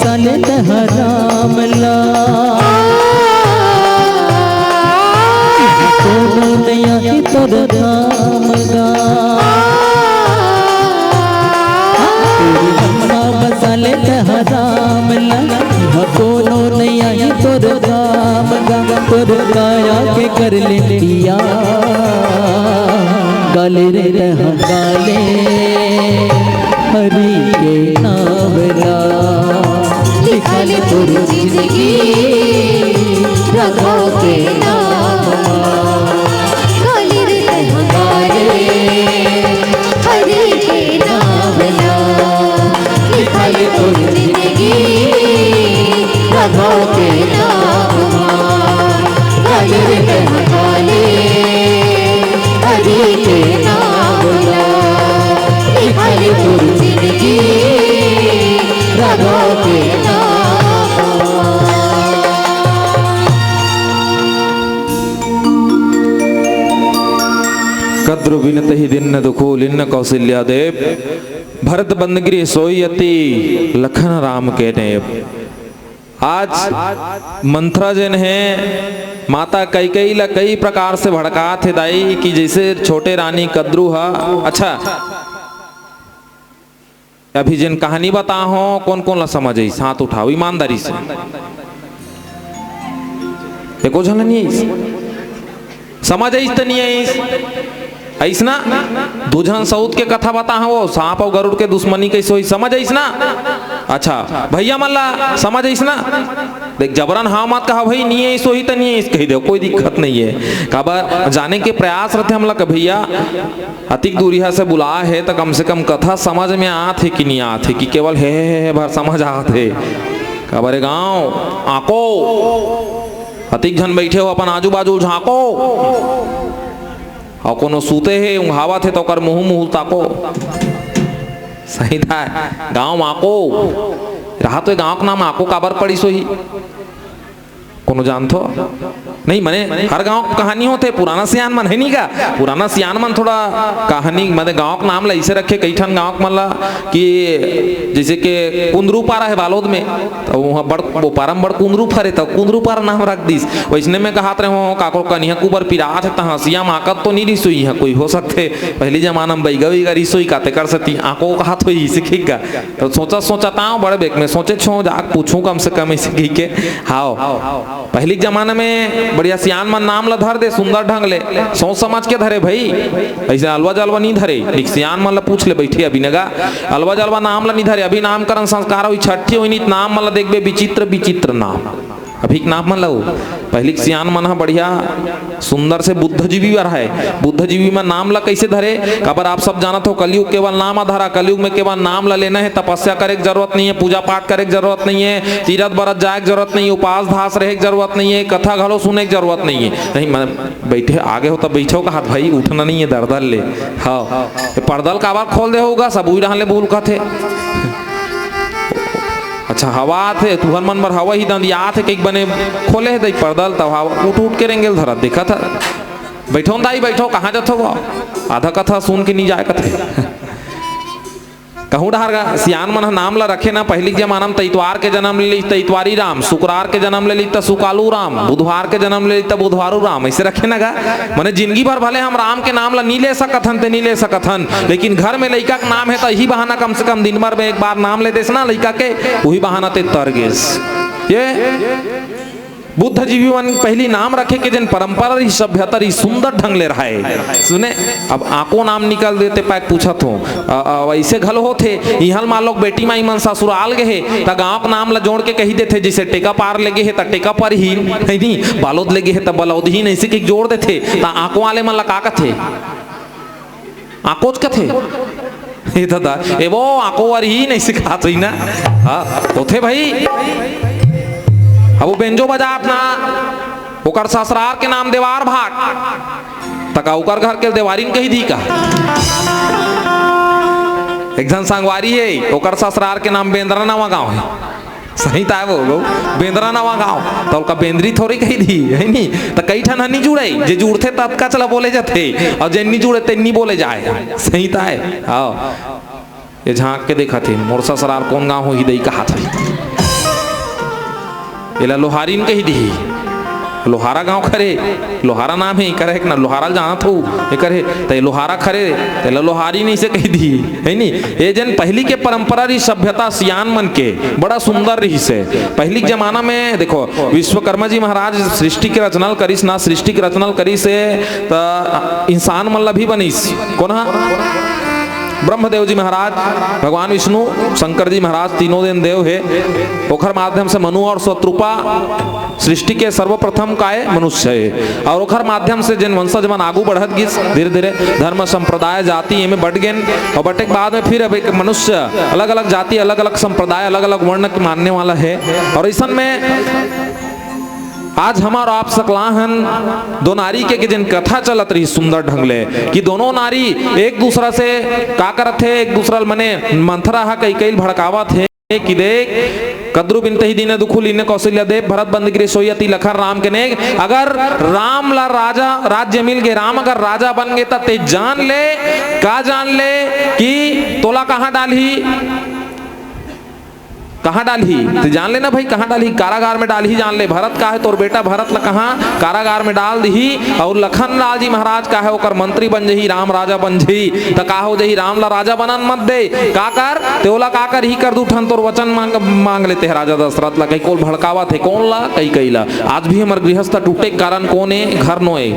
साले तैं ह राम ला, कोनो नइ आही तोर धाम गा। तोर मन मा बसा ले तैं ह राम ला, इहाँ कोनो नइ आही तोर धाम गा। तोर काया के कर ले पिया, गा ले रे तैं ह गा ले हरि के नाम ला। लिखा ले तोर जिंदगी राघव के नाम ला। गा ले रे तैं ह गा ले हरि के नाम ला। लिखा ले तोर जिंदगी राघव के नाम ला। गा ले रे तैं ह गा ले हरि के नाम ला। लिखा ले तोर जिंदगी राघव के नाम ला। कद्रु बिनतहि दीन्ह दुखु लीन्ह कौसिल्या देव। भरत बंद गृह सोई अति लखन राम के नेव। आज मंथरा जेन हे, माता कैकेयी ला कई प्रकार से भड़कात हे दाई, कि जइसे छोटे रानी कद्रु ह। अच्छा, अभी जेन कहानी बताहों, कोन कोन ला समझ आइस, हाथ उठाओ ईमानदारी से। एको झन ला नइ आइस? समझ आइस त नइ आइस? आइस ना? दू झन सऊत के कथा बताहों, वो सांप अउ गरुड़ के दुश्मनी कइसे होइस, समझ आइस ना? अच्छा, भइया मन ला समझ आइस ना? देख, जबरन हाँ मत कहा भई, नइ आइस होही त नइ आइस कहि देव, कोई दिक्कत नइ हे। काबर जाने के प्रयास रहिथे हमला के भइया, अतिक दूरिहा से बुलाए हे त कम से कम कथा समझ में आत हे कि नइ आत हे, कि केवल हे, हे, हे, हे भर समझ आत हे। काबर ए गाँव आँको, अतिक झन बइठे हो, अपन आजू बाजू झाँको। अउ कोनो सूते हे, उँघावत हे, त ओकर मुँहू मुँहू ताको। सही था, गाँव आँको। रहा तो ए गाँव के नाम आँको काबर पड़िस होही? कोनो जानथो? नहीं, मने हर गाँव के कहानी होथे, पुराना सियान मन हे नी का? पुराना सियान मन थोड़ा कहानी, मने गाँव के नाम ला अइसे रखे, कई ठन गाँव के मन ला, कि जइसे के कुंदरू पारा हे बालोद में, त उहाँ बड़, वो पारा म बड़ कुंदरू फरे, त कुंदरू पारा नाम रख दिस। वइसने में कहत रहे हों, काकरो कनिहा कुबर पिरात हे, त हँसिया म आकत तो नइ रिहिस होही, इहाँ कोई हो सकथे, पहिली जमाना म बइगा वइगा रिहिस होही, का तेकर सेती आँको कहत होही, अइसे कहिके। त सोचत सोचत आँव, बड़े बेक में सोचेच हों, जाके पूछूँ कम से कम, अइसे कहिके। हाव। पहिली के जमाना में बढ़िया सियान मन नाम ल धर दे सुंदर ढंग ले, सोच समझ के धरे भई। अइसे अलवा जलवा नइ धरे, एक सियान मन ल पूछ ले, बइठे अभी नगा, अलवा जलवा नाम ल नइ धरे। अभी नामकरण संस्कार होही, छट्ठी होही, नइ त नाम मन ल देखबे, विचित्र विचित्र नाम। अभी के नाम मन ल, पहिली के सियान मन ह बढ़िया सुंदर से बुद्धजीवी बर हे। बुद्धजीवी म नाम ल कइसे धरे? काबर आप सब जानत हो, कलयुग केवल नाम आधार हे। कलयुग में केवल नाम ल लेना हे, तपस्या करे के जरूरत नइ हे, पूजा पाठ करे के जरूरत नइ हे, तीरथ बरत जाए के जरूरत नइ हे, उपास धास रहे के जरूरत नइ हे, कथा घलो सुने के जरूरत नइ हे। नहीं, मैं बइठे, आगे हो त बइठो कहत भई, उठना नइ हे दरदर ले। हाँ, ये परदा ल काबर खोल दे होगा, सब उही डहन ले भूल कथे। अच्छा, हवा आथे, तुहर मन बर हवा ही दंदियाथे, कहिके बने खोले हे दई परदा ल, तब हवा उठ उठ के रेंगे ल धरत, देखत हे। बइठो न दाई, बइठो, कहाँ जाथो वो? आधा कथा सुन के नइ जाए कथे। कहूँ डहर गा, सियान मन ह नाम ल रखे ना, पहिली के जमाना म त इतवार के जनम ले लिस त इतवारी राम, सुकरार के जनम ले लिस त सुकालू राम, बुधवार के जनम ले लिस त बुधवारू राम, अइसे रखे ना गा। मने जिनगी भर भले हम राम के नाम ल नइ ले सकत हन, ते नइ ले सकत हन, लेकिन घर में लइका के नाम हे त इही बहाना कम से कम दिन भर में एक बार नाम ले देस ना लइका के, उही बहाना ते तर गेस। ये बुद्धजीवी मन पहिली नाम रखे के जेन परंपरा रहिस, सभ्यता रहिस, सुंदर ढंग ले रहय। सुने, अब आँको नाम निकल देते, पाए पूछत हों। अ, अ, वइसे घलो होथे, इहाँ ल मान लो बेटी माई मन ससुराल गे हे, त गाँव के नाम ल जोड़ के कहि देथे, जइसे टेका पार ले गे हे, त टेका परहीन, हे नी? बालोद ले गे हे, त बलौदहीन, अइसे कहिके जोड़ देथे, त आँको वाले मन ल का कथे? आँकोच कथे। ए दादा, ए वो आँको वाली ही नइ सिखात होही ना। हाँ, होथे भई। अब वो बेंजो बजात ना, ओकर ससुरार के नाम देवार भाट। त का ओकर घर के देवारिन कहि दिही का? एक झन संगवारी हे, ओकर ससुरार के नाम बेंदरा नवा गाँव हे। सही ताय वो, वो बेंदरा नवा गाँव, त ओलका बेंदरी थोड़ी कहि दिही, हे नी? त कई ठन ह नइ जुड़य, जे जुड़थे ततकाच ला बोले जाथे, अउ जेन नइ जुड़े तेन नइ बोले जाय। सही ताय, हाँ। ये झाँक के देखत हे, मोर ससुरार कोन गाँव होही दई कहत हे। एला लोहारिन कहि दिही। लोहारा गांव खरे, लोहारा नाम हे, एकर हे ना, लोहारा ल जानत हो, एकर हे, त ए लोहारा खरे, त एला लोहारिन अइसे कहि दिही, हे नी? ए जेन पहिली के परंपरा रहिस सभ्यता सियान मन के, बड़ा सुंदर रहिस हे। पहिली के जमाना में देखो, विश्वकर्मा जी महाराज सृष्टि के रचना ल करिस ना, सृष्टि के रचना ल करिस हे, त इंसान मन ला भी बनिस। कोन हा? ब्रह्मदेव जी महाराज, भगवान विष्णु, शंकर जी महाराज, तीनों जेन देव हे, ओखर माध्यम से मनु और शतरूपा सृष्टि के सर्वप्रथम काय मनुष्य हे, और ओखर माध्यम से जेन वंशज मन आगू बढ़त गिस, धीरे-धीरे धर्म, संप्रदाय, जाति एमे बट गेन, और बटे के बाद में फिर अब एक मनुष्य अलग-अलग जाति, अलग-अलग संप्रदाय, अलग-अलग वर्ण के मानने वाला हे। और अइसन में आज हमर आप सकला हन दो नारी के, के जेन कथा चलत रहिस सुंदर ढंग ले, कि दोनों नारी एक दूसरा से का करत हे, एक दूसरा ल मने मंथरा ह कैकेयी ल भड़कावत हे कि देख, कद्रू बिनते ही दीने दुखु लीने कौशल्या देव, भरत बंद गृह सोई अति लखन राम के नेग। अगर राम ला राजा राज्य मिल गे, राम अगर राजा बन गे, त ते जान ले, का जान ले कि तोला कहाँ डालही, कहाँ डालही? ते जान ले ना भाई, कहाँ डालही? कारागार में डालही, जान ले। भरत का हे, तोर बेटा भरत ला कहाँ? कारागार में डाल दिही। और लखन लाल जी महाराज का हे, ओकर मंत्री बन जही, राम राजा बन जही, त का हो जही? राम ला राजा बनन मत दे। का कर? ते ओला का कर? ही कर दू ठन तोर वचन मांग, मांग लेते हे राजा दशरथ ला, कहीं कोल भड़कावत हे, कोन ला? कैकेयी ला। आज भी हमर गृहस्थ टूटे के कारण कोन हे? घर नोए।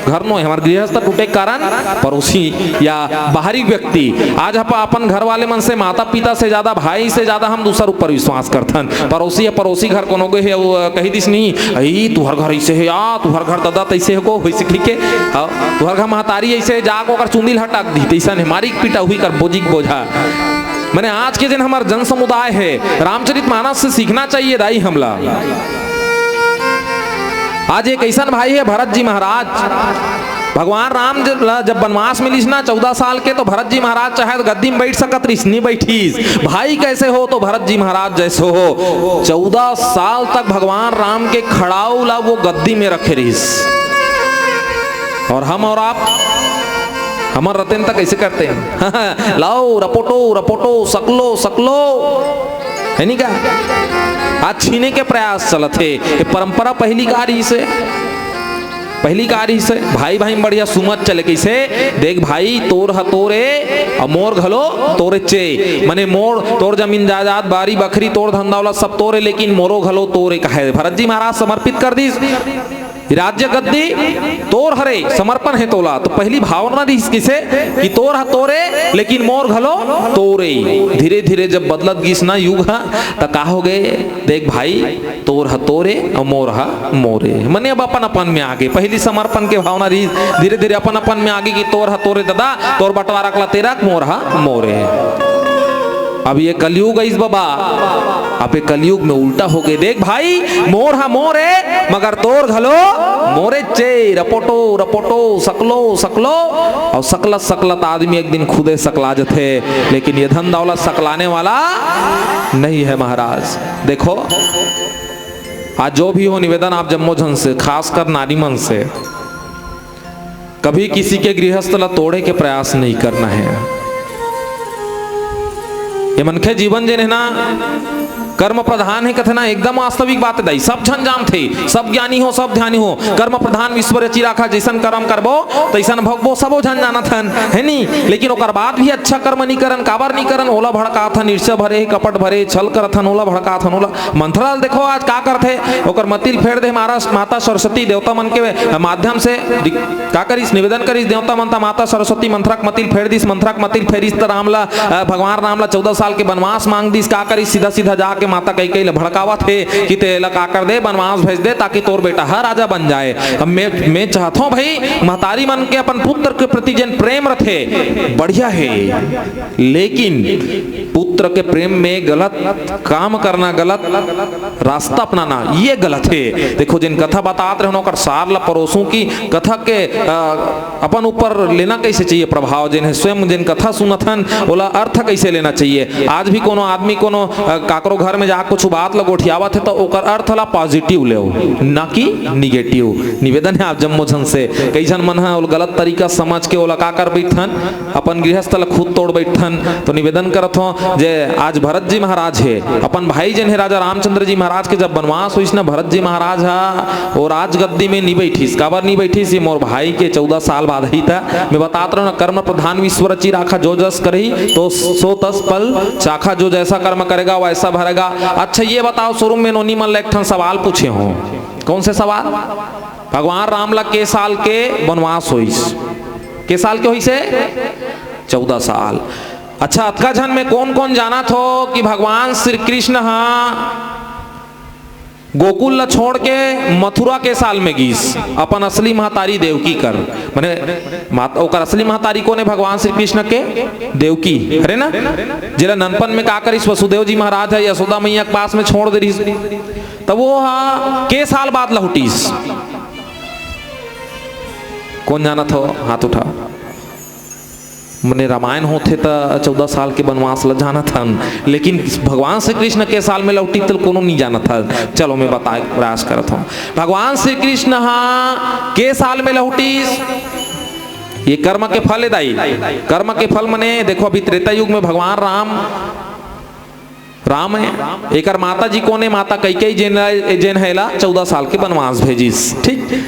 घर नोए, हमर गृहस्थ टूटे के कारण पड़ोसी या बाहरी व्यक्ति। आज आप अपन घर वाले मन से, माता पिता से ज्यादा, भाई से ज्यादा हम दूसर ऊपर विश्वास करथन। पड़ोसी या पड़ोसी घर कोनो गे हे, वो कही दिस नहीं, "अई, तुहर घर ऐसे हे या, तुहर घर दादा तैसे हे को, होइसे ठीक हे।" हाँ, तुहर घर महतारी ऐसे हे, जाके ओकर चुंदी ल हटक दी, तैसन हे, मारी के पिटा हुई कर बोझी के बोझा। मने आज के जेन हमर जन समुदाय हे, रामचरित मानस से सीखना चाहिए दाई हमला। आज एक अइसन भाई हे भरत जी महाराज, भगवान राम ज-, ला जब बनवास मिलिस ना चौदह साल के, तो भरत जी महाराज चाहे तो गद्दी में बैठ सकत रहिस, नहीं बैठिस। भाई कैसे हो तो भरत जी महाराज जैसे हो। चौदह साल तक भगवान राम के खड़ाऊ ला वो गद्दी में रखे रहिस। और हम और आप, हमर रतेन तक कैसे करते हैं? लाओ, रपोटो, रपोटो, सकलो, सकलो। हे नी का? आज छीने के प्रयास चलत हे। ये परंपरा पहिली का रहिस हे? पहिली का रहिस हे? भाई भाई में बढ़िया सुमत चले। कैसे? देख भाई, तोर ह तोरे, अउ मोर घलो तोरेचे। मने मोर, तोर जमीन जायदाद, बारी बखरी, तोर धंधा वाला सब तोरे, लेकिन मोरो घलो तोरे कहे। भरत जी महाराज समर्पित कर दिस। राज्य गद्दी तोर हरे, समर्पण हे तोला। तो पहिली भावना रहिस किसे कि तोर ह तोरे, लेकिन मोर घलो तोरे। धीरे-धीरे जब बदलत गिस ना युग ह, त का हो गे? देख भाई, तोर ह तोरे अउ मोर ह मोरे। मने अब अपन-अपन में आगे। पहिली समर्पण के भावना रहिस, धीरे-धीरे अपन-अपन में आगे कि तोर ह तोरे ददा, तोर बंटवारा कला तेरा, मोर ह मोरे। अब ये कलयुग अइस बबा, अब ये कलयुग में उल्टा हो गे। देख भाई, मोर ह मोरे, मगर तोर घलो मोरेचे। रपोटो, रपोटो, सकलो, सकलो। अउ सकलत, सकलत आदमी एक दिन खुदे सकला जथे, लेकिन ये धन दौलत सकलाने वाला नहीं है महाराज। देखो, आज जो भी हो निवेदन आप जम्मो झन से, खासकर नारी मन से, कभी किसी के गृहस्थ ला तोड़े के प्रयास नहीं करना है। ये मनखे जीवन जेन हे ना, कर्म प्रधान हे कथे ना, एकदम वास्तविक बात हे दाई। सब झन जानथे, सब ज्ञानी हो, सब ध्यानी हो, कर्म प्रधान विश्व रचि राखा, जइसन कर्म करबो तइसन भोगबो, सबो झन जानत हन, हे नी? लेकिन ओकर बाद भी अच्छा कर्म नी करन, काबर नी करन? ओला भड़काथन, ईर्ष्या भरे, कपट भरे, छल करथन, ओला भड़काथन, ओला मंथरा ल देखो आज का करथे, ओकर मतिल फेर दे मारा-, माता सरस्वती देवता मन के माध्यम से दि-, का करिस, निवेदन करिस देवता मन त माता सरस्वती मंथरा के मतिल फेर दिस, मंथरा के मतिल फेरिस त राम ला, अ, भगवान राम ला चौदह साल के बनवास मांग दिस, का करिस, सीधा सीधा जाके माता कैकेयी ला भड़कावत हे कि तेला का कर दे, बनवास भेज दे ताकि तोर बेटा ह राजा बन जाए। अब मैं, मैं चाहत हूँ भाई, महतारी मन के अपन पुत्र के प्रति जेन प्रेम रथे, बढ़िया हे, लेकिन पुत्र के प्रेम में गलत काम करना, गलत रास्ता अपनाना, ये गलत हे। देखो, जेन कथा बतात रहेन, ओकर सार ला परोसूं कि कथा के, अ, अपन ऊपर लेना कैसे चाहिए प्रभाव, जेन हे स्वयं जेन कथा सुनत हन, ओला अर्थ कैसे लेना चाहिए। आज भी कोनो आदमी कोनो, अ, काकरो घर में जाके कुछ बात ला गोठियावत हे, तो ओकर अर्थ ला positive लेव, ना कि negative। निवेदन हे आप जम्मो झन से, कई झन मन ह ओला गलत तरीका समझ के ओला का कर बैठथन, अपन गृहस्थ ला खुद तोड़ बैठथन। तो निवेदन करत हों, जय आज भरत जी महाराज हे, अपन भाई जेन हे राजा रामचंद्र जी महाराज के जब बनवास होइस ना, भरत जी महाराज हा वो राजगद्दी में नी बैठिस। काबर नी बैठिस? ये मोर भाई के चौदह साल बाद ही था। मैं बतात रहा हूँ ना, कर्म प्रधान विश्व रचि राखा, जो जस करही तो सो तस फल चाखा, जो जैसा कर्म करेगा वैसा भरेगा। अच्छा, ये बताओ, शुरू में नोनी मन ला एक ठन सवाल पूछे हूँ। कौन से सवाल? भगवान राम ला के साल के बनवास होइस? के साल के होइस हे? चौदह साल। अच्छा, अतका झन में कौन कौन जानत हो कि भगवान श्री कृष्ण हा गोकुल ला छोड़ के मथुरा के साल में गीस, अपन असली महतारी देवकी कर? माने मात-, ओकर असली महतारी कोन हे? भगवान श्री कृष्ण के देवकी, हरे ना? जेला ननपन में का करिस, वसुदेव जी महाराज हा यशोदा मैया के पास में छोड़ दे रिहिस, तब वो हा के साल बाद लहुटिस? कौन जानत हो, हाथ उठा। मने रामायण होथे त चौदह साल के बनवास ल जानत हन, लेकिन भगवान श्री कृष्ण के साल में लहुटिस त कोनो नी जानत हन। चलो, मैं बताए के प्रयास करत हूँ। भगवान श्री कृष्ण हा के साल में लहुटिस? ये कर्म के फल हे दाई। कर्म के फल मने देखो, अभी त्रेता युग में भगवान राम राम हे। एकर माता जी कोन हे? माता कैकेयी, जेन, जेन हे एला चौदह साल के बनवास भेजिस। ठीक,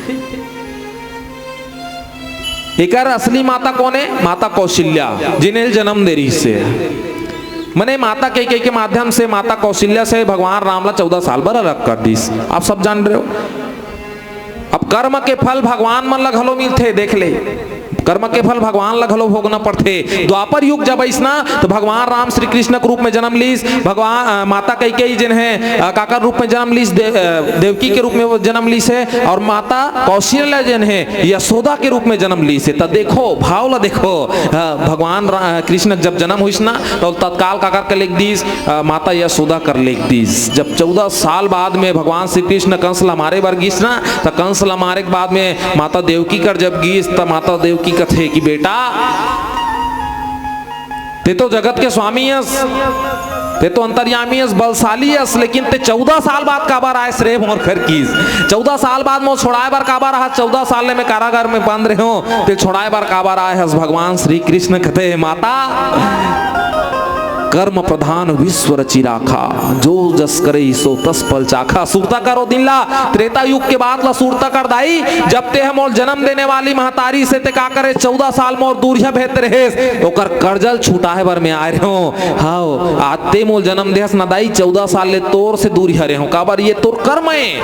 एकर असली माता कोन हे? माता कौशल्या, जेन एला जन्म दे रिहिस हे। मने माता कैकेयी के माध्यम से, माता कौशल्या से भगवान राम ला चौदह साल बर अलग कर दिस। आप सब जान रहे हो। अब कर्म के फल भगवान मन ला घलो मिलथे, देख ले, कर्म के फल भगवान ला घलो भोगना पड़थे। द्वापर युग जब अइस ना, तो भगवान राम श्री कृष्ण के रूप में जन्म लीस, भगवान, अ, माता कैकेयी जेन हे, अ, काकर रूप में जन्म लीस? दे-, अ, देवकी के रूप में वो जन्म लीस हे, और माता कौशल्या जेन हे, यशोदा के रूप में जन्म लीस हे। त देखो, भाव ला देखो, अ, भगवान रा-, अ, कृष्ण जब जन्म होइस ना, तो तत्काल काकर के लेख दीस? अ, माता यशोदा कर लेख दीस। जब चौदह साल बाद में भगवान श्री कृष्ण कंस ला मारे बर गीस ना, त कंस ला मारे के बाद में माता देवकी कर जब गीस, त माता देवकी कथे कि बेटा, ते तो जगत के स्वामी अस, ते तो अंतर्यामी अस, बलशाली अस, लेकिन ते चौदह साल बाद काबर आयस रे मोर घर? किस चौदह साल बाद मोर छोड़ाए बर काबर आहा? चौदह साल ले मैं कारागार में बंद रहे हूँ, ते छोड़ाए बर काबर आए हस? भगवान श्री कृष्ण कथे, माता, कर्म प्रधान विश्व रचि राखा, जो जस करे सो तस फल चाखा। सुरता करो दिन ला, त्रेता युग के बात ला सुरता कर दाई। जब ते हमोल जन्म देने वाली महतारी से ते का करे, चौदह साल मोर दूरिहा भेत रहेस, ओकर कर्जल छुटाए बर मैं आए रहे हूँ। हाँ, आज ते मोल जन्म देहस ना दाई, चौदह साल ले तोर से दूरिहा रहे हूँ। काबर? ये तोर कर्म है,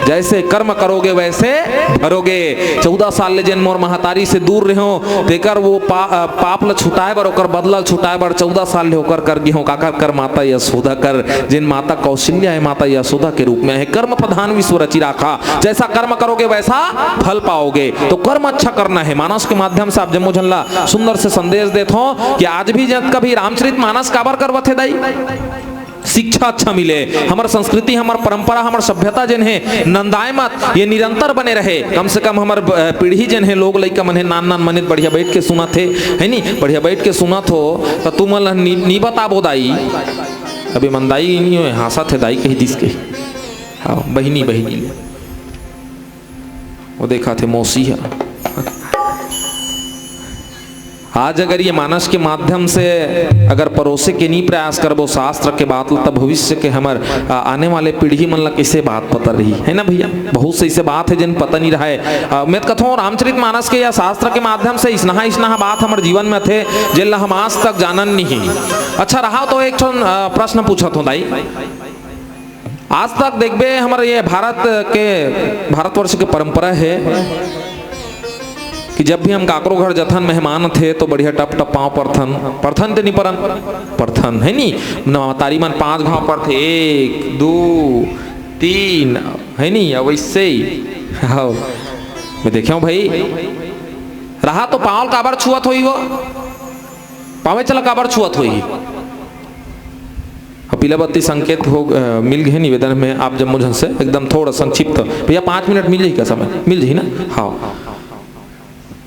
जैसे कर्म करोगे वैसे भरोगे। चौदह साल ले जेन मोर महतारी से दूर रहे हूँ, तेकर वो पा-, अ, पाप ल छुटाए बर, ओकर बदला ल छुटाए बर चौदह साल ले ओकर कर गे हूँ। काकर कर? माता यशोदा कर, जेन माता कौशल्या हे, माता यशोदा के रूप में हे। कर्म प्रधान विश्व रचि राखा, जैसा कर्म करोगे वैसा फल पाओगे। तो कर्म अच्छा करना है, मानस के माध्यम से आप जम्मो झन ला सुंदर से संदेश देत हो कि आज भी जब कभी रामचरित मानस काबर करवत हे दाई? शिक्षा अच्छा मिले, हमर संस्कृति, हमर परंपरा, हमर सभ्यता जेन हे, नंदाए मत, ये निरंतर बने रहे। कम से कम हमर, अ, पीढ़ी जेन हे, लोग लइका मन हे, नान नान मनित बढ़िया बैठ के सुनत हे, है नी? बढ़िया बैठ के सुनत हो, त तुमन ल नी, नी बताबो दाई। अबे मन दाई नी होय, हाँसत हे दाई कही दिस के। हाँ, बहिनी, बहिनी। वो देखा थे मौसी ह। आज अगर ये मानस के माध्यम से अगर परोसे के नी प्रयास करबो शास्त्र के बात ल, तब भविष्य के हमर, आ, आने वाले पीढ़ी मन ला कैसे बात पता रही, है ना भैया? बहुत से ऐसे बात है जिन पता नहीं रहा है। आ, मैं तो कथों रामचरित मानस के या शास्त्र के माध्यम से इसनहा इसनहा बात हमर जीवन में थे, जेन ला हम आज तक जानन नहीं। अच्छा रहा तो एक ठन, आ, प्रश्न पूछत हों दाई। आज तक देखबे, हमर ये भारत के, भारतवर्ष के परंपरा हे कि जब भी हम काकरो घर जथन, मेहमान थे, तो बढ़िया टप टप पाँव परथन, परथन ते नी परन, परथन, है नी? महतारी मन पाँच घाव परथे, एक, दू, तीन, है नी? अब वैसे ही, हाँ, मैं देखे हूँ भाई, रहा तो पाँव काबर छुअत होही वो? पाँवे चला काबर छुअत होही? हाँ, पीला बत्ती संकेत हो, अ, मिल गए निवेदन में आप जम्मो झन से एकदम थोड़ा संक्षिप्त। भैया, पाँच मिनट मिल जाही का समय? मिल जाही ना? हाँ।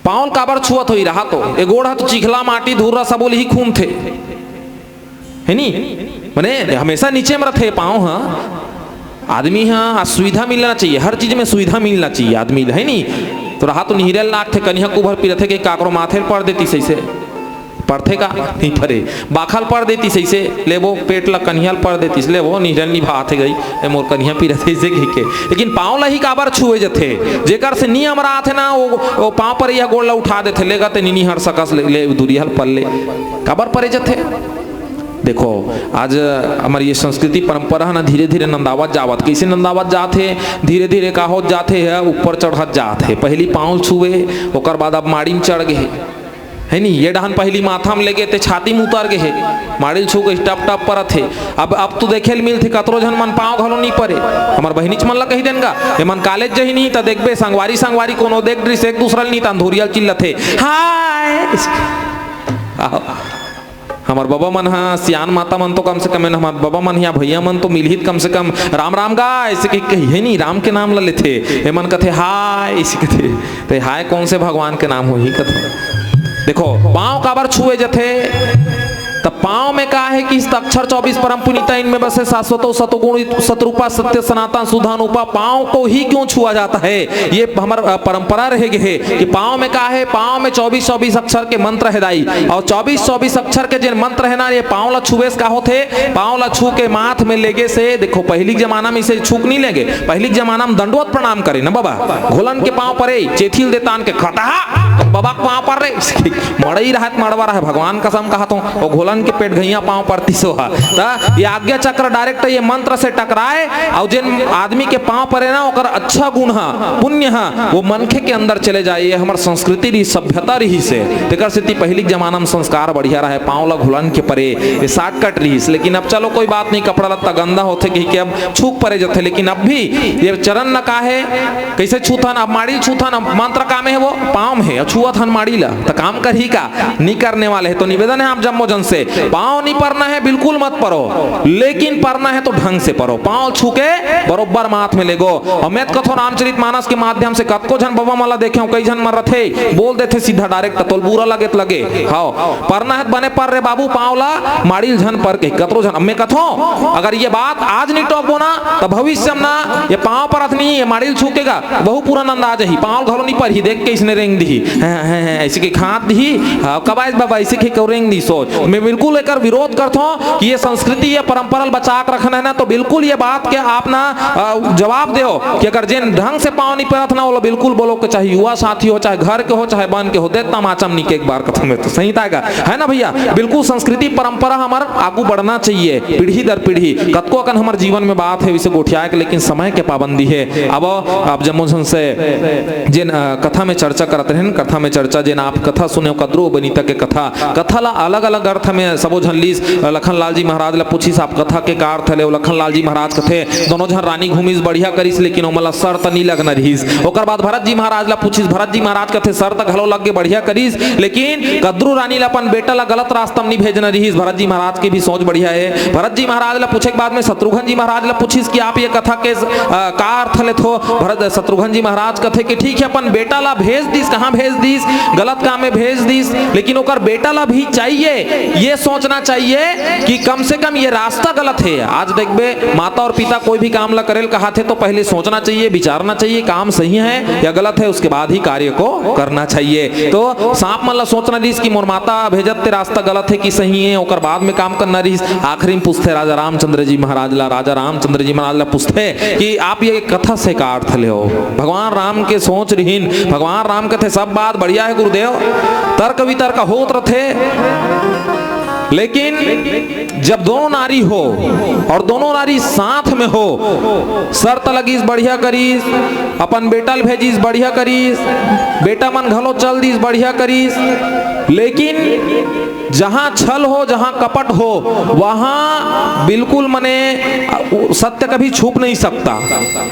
पाँव ल काबर छुअत होही रहा तो? ए गोड़ ह तो चिखला, माटी, धूरा सबो ल ही खूंदथे। है नी? मने हमेशा नीचे में रथे पाँव ह। आदमी ह सुविधा मिलना चाहिए, हर चीज में सुविधा मिलना चाहिए आदमी ल, है नी? तो रहा तो निहिरे ल लागथे, कनिहा कुभर पिरथे के काकरो माथे ल पड़ देतिस अइसे। परथे का? नहीं परे। बाखा ल पर देतिस अइसे, लेबो, पेट ला कनिहा ल पर देतिस, लेबो, निहरन निभात हे गई, ए मोर कनिहा पीरत हे अइसे कहिके। लेकिन पाँव ला ही काबर छुए जथे? जेकर से नियम राहत हे ना, वो, वो पाँव परइया गोड़ ला उठा देथे, लेगा ते नी निहर सकस, ले, ले दुरिहा ल पर ले। काबर परे जथे? देखो, आज हमर ये संस्कृति परंपरा ह ना धीरे-धीरे नंदावत जावत। कइसे नंदावत जात हे? धीरे-धीरे का होत जात हे, ह ऊपर चढ़त जात हे। पहिली पाँव छुए, ओकर बाद अब माड़ी म चढ़ गे हे, है नी? ये डहन पहिली माथा म लेगे ते छाती म उतर गे हे, माड़ी ल छू के टप-टप परत हे। अब, अब तो देखे ल मिलथे, कतरो झन मन पाँव घलो नी परे। हमर बहिनीच मन ला कहि देन गा, ये मन कॉलेज जही नी त देखबे, संगवारी, संगवारी कोनो देख डरिस, एक दूसरा ल नी त अंधोरिया ल चिल्लत हे, "हाय!" आहो। हमर बबा मन ह, सियान माता मन तो कम से कम, हमर बबा मन या भैया मन तो मिलही त कम से कम, "राम राम गा," अइसे कहि, कहिहे नी, राम के नाम ल लेथे। एमन कथे, "हाय," अइसे कथे। ते हाय कोन से भगवान के नाम होही कथे? देखो, पाँव काबर छुए जथे? त पाँव में का हे कि अक्षर चौबीस परम पुनीता, इनमें बसे शाश्वतो सतगुण सतरूपा सत्य सनातन सुधानुपा। पाँव को ही क्यों छुआ जाता है? ये हमर, अ, परंपरा रह गे हे कि पाँव में का हे, पाँव में चौबीस चौबीस अक्षर के मंत्र हे दाई, अउ चौबीस चौबीस अक्षर के जेन मंत्र हे ना, ये पाँव ला छुए से का होथे, पाँव ला छू के माथ में लेगे से, देखो, पहिली के जमाना में इसे छू के नहीं लेगे, पहिली के जमाना में दंडवत प्रणाम करे ना बबा, घोलन के पाँव परे, चेथिल दे तान के खतहा, बबा के पाँव पर रे, मड़ई रहत मड़वा रहे, भगवान कसम कहत हूँ, वो घोलन के पेट घइया पाँव परतिस हा। त ये आज्ञा चक्र direct ये मंत्र से टकराए, अउ जेन आदमी के पाँव परे ना, ओकर अच्छा गुण ह, पुण्य ह, वो मनखे के अंदर चले जाए। ये हमर संस्कृति रहिस, सभ्यता रहिस हे। तेकर सेती पहिली के जमाना म संस्कार बढ़िया रहे, पाँव ला घुलन के परे, ये shortcut रहिस। लेकिन अब चलो कोई बात नहीं, कपड़ा लत्ता गंदा होथे कहिके अब छूक परे जथे। लेकिन अब भी ये चरण न का हे, कइसे छूथन, अब माड़ी छूथन, अब मंत्र का में हे वो, पाँव में हे, अब छुअत हन माड़ी ला, त काम करही का? नहीं करने वाले हे। तो निवेदन हे आप जम्मो झन से, पाँव नहीं परना हे, बिल्कुल मत परो, लेकिन परना हे तो ढंग से परो। पाँव छू के बरोबर माथ में लेगो। अउ मैं त कथों रामचरित मानस के माध्यम से कतको झन बबा मन ला देखे हूँ, कई झन मन रथे, बोल देथे सीधा direct, तोल बुरा लगे त लगे। हव, परना हे त बने पर रे बाबू, पाँव ला माड़ी ल झन पर के, कतरो झन। अब मैं कथों, अगर ये बात आज नहीं टोकबो ना, त भविष्य में ना, ये पाँव परत नहीं, ये माड़ी ल छू के गा, वहू पूरा नंदा जाही, पाँव घलो नहीं परही, देख के इसने रेंग दिही, हैं, हैं, हैं, अइसे के खात दिही, हाँ, कब आइस बाबा, अइसे के क्यों रेंग दिही, सोच। मैं बिल्कुल एकर विरोध करथों कि ये संस्कृति, ये परंपरा ल बचा के रखना हे ना, तो बिल्कुल ये बात के आप ना, अ, जवाब देव कि अगर जेन ढंग से पाँव नहीं परत ना, ओला बिल्कुल बोलो के चाहे युवा साथी हो, चाहे घर के हो, चाहे बन के हो, दे तमाचा म नीके एक बार कथों मैं तो सही ताय गा, है ना भैया? बिल्कुल संस्कृति परंपरा हमर आगू बढ़ना चाहिए, पीढ़ी दर पीढ़ी। कतको अकन हमर जीवन में बात हे, इसे गोठियाए के, लेकिन समय के पाबंदी हे। अब आप जम्मो झन से जेन, अ, कथा में चर्चा करत रहेन, कथा में चर्चा, जेन आप कथा सुने हो, कद्रू बनीता के कथा, कथा ला अलग-अलग अर्थ में सबो झन लीस। लखन लाल जी महाराज ला पूछिस, "आप कथा के का अर्थ ले?" लखन लाल जी महाराज कथे, "दोनों झन रानी घूमिस, बढ़िया करिस, लेकिन ओमन ला शर्त नी लगना रिहिस।" ओकर बाद भरत जी महाराज ला पूछिस, भरत जी महाराज कथे, "शर्त घलो लग गे, बढ़िया करिस, लेकिन कद्रू रानी ला अपन बेटा ला गलत रास्ता में नी भेजना रिहिस।" भरत जी महाराज के भी सोच बढ़िया हे। भरत जी महाराज ला पूछे के बाद में शत्रुघ्न जी महाराज ला पूछिस कि आप ये कथा के, अ, का अर्थ लेथो? भरत, शत्रुघ्न जी महाराज कथे कि ठीक हे, अपन बेटा ला भेज दिस, कहाँ भेज दिस? गलत काम में भेज दिस, लेकिन ओकर बेटा ला भी चाहिए, ये सोचना चाहिए कि कम से कम ये रास्ता गलत हे। आज देखबे, माता और पिता कोई भी काम ला करे ल कहाथे तो पहले सोचना चाहिए, विचारना चाहिए, काम सही है या गलत है, उसके बाद ही कार्य को करना चाहिए। तो सांप मन ला सोचना रिहिस कि मोर माता भेजत ते रास्ता गलत है कि सही है, ओकर बाद में काम करना रिहिस। आखिरी में पूछथे राजा रामचंद्र जी महाराज ला, राजा रामचंद्र जी महाराज ला पूछथे कि आप ये कथा से का अर्थ ले हो? भगवान राम के सोच रिहिन, भगवान राम कथे, "सब बात बढ़िया है गुरुदेव, तर्क वितर्क होत रथे, लेकिन जब दोनों नारी हो और दोनों नारी साथ में हो, शर्त लगिस बढ़िया करिस, अपन बेटा ल भेजिस बढ़िया करिस, बेटा मन घलो चल दिस बढ़िया करिस, लेकिन जहाँ छल हो, जहाँ कपट हो, वहाँ बिल्कुल मने सत्य कभी छुप नहीं सकता।"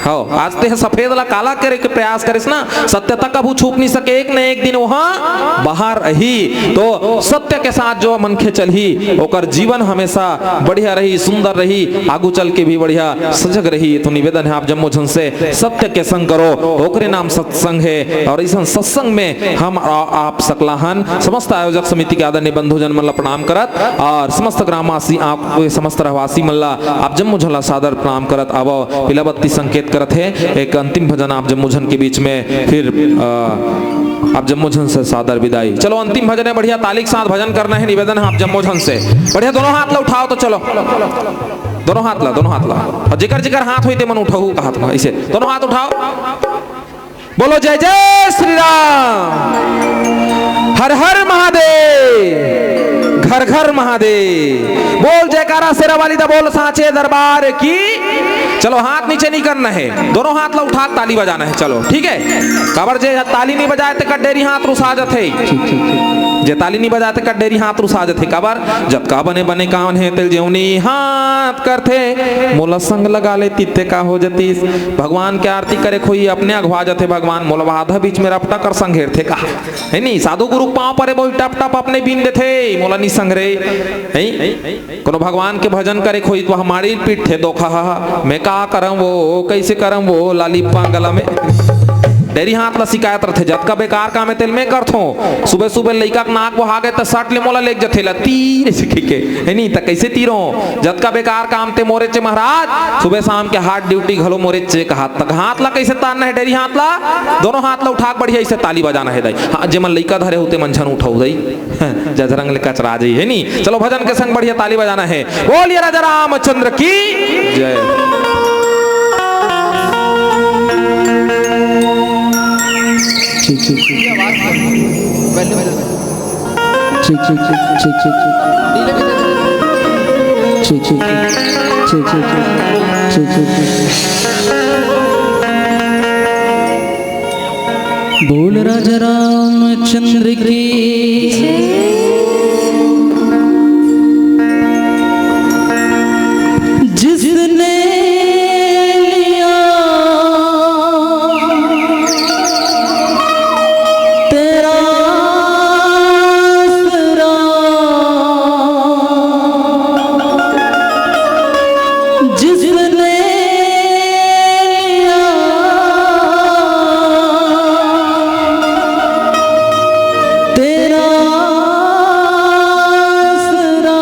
हव, आज ते सफेद ला काला करे के प्रयास करिस ना, सत्यता कभू छुप नहीं सके, एक न एक दिन वहाँ बाहर रही। तो सत्य के साथ जो मनखे चलही, ओकर जीवन हमेशा बढ़िया रही, सुंदर रही, आगू चल के भी बढ़िया सजग रही। तो निवेदन है आप जम्मो झन से, सत्य के संग करो, ओकरे नाम सत्संग है। और इसन सत्संग में हम आ-, आप सकलाहन समस्त आयोजक समिति के आदरणीय बंधुजन मन ला प्रणाम करत और समस्त ग्रामवासी, आप समस्त रहवासी मन ला आप जम्मो झन ला सादर प्रणाम करत आवव। पीला बत्ती संकेत करत हे, एक अंतिम भजन आप जम्मो झन के बीच में फिर, अ, आप जम्मो झन से सादर बिदाई। चलो, अंतिम भजन हे, बढ़िया ताली के साथ भजन करना हे, निवेदन हे आप जम्मो झन से। बढ़िया, दोनों हाथ ला उठाओ तो चलो, दोनों हाथ ला, दोनों हाथ ला, अउ जेकर जेकर हाथ होही ते मन उठाहू का हाथ ला, अइसे दोनों हाथ उठाओ। बोलो जय जय श्री राम, हर हर महादेव, घर घर महादेव। बोल जयकारा शेरा वाली दा, बोल सांचे दरबार की। चलो, हाथ नीचे नहीं करना हे, दोनों हाथ ला उठा के ताली बजाना हे। चलो, ठीक हे। काबर जे ताली नहीं बजाए ते कट डेरी हाथ रुसा जथे। जे ताली नहीं बजाए ते कट डेरी हाथ रुसा जथे। काबर? जतका बने बने काम हे तेल जेवनी हाथ करथे, मोला संग लगा ले तित्ते का हो जतीस। भगवान के आरती करे खोई अपने अघवा जथे भगवान, मोला बाधा बीच में रपटा कर संघेरथे का। हे नी, साधु गुरु के पाँव परे बोई टप टप अपने बीन देथे, मोला नी संघरे। हे? कोनो भगवान के भजन करे खोई तो हमारी पीठ थे दोखा हा, मैं का करम वो, कैसे करम वो, लाली पांगला में। डेरी हाथ ला शिकायत रथे, जतका बेकार काम हे तेल मैं करथों। सुबह सुबह लइका के नाक बोहा गे त सट ले मोला लेके जथे ला तीर सिखी के, हे नी, त कैसे तीरो? जतका बेकार काम ते मोरे चे महाराज, सुबह शाम के हाथ ड्यूटी घलो मोरे चे। हाथ तक, हाथ ला कैसे तारना हे? डेरी हाथ ला, दोनों हाथ ला उठा के बढ़िया अइसे ताली बजाना हे दाई। हाँ, जे मन लइका धरे होते मन झन उठाओ दाई। जजरंग ले कचरा जाई, हे नी? चलो, भजन के संग बढ़िया ताली बजाना हे। बोलिए राजा रामचंद्र की जय। ठीक, ठीक, ठीक। ठीक, ठीक, ठीक, ठीक, ठीक, ठीक। ठीक, ठीक, ठीक, ठीक, ठीक, ठीक, ठीक। बोल राजा रामचंद्र की। जिसने लिया तेरा आसरा, जिसने लिया तेरा आसरा,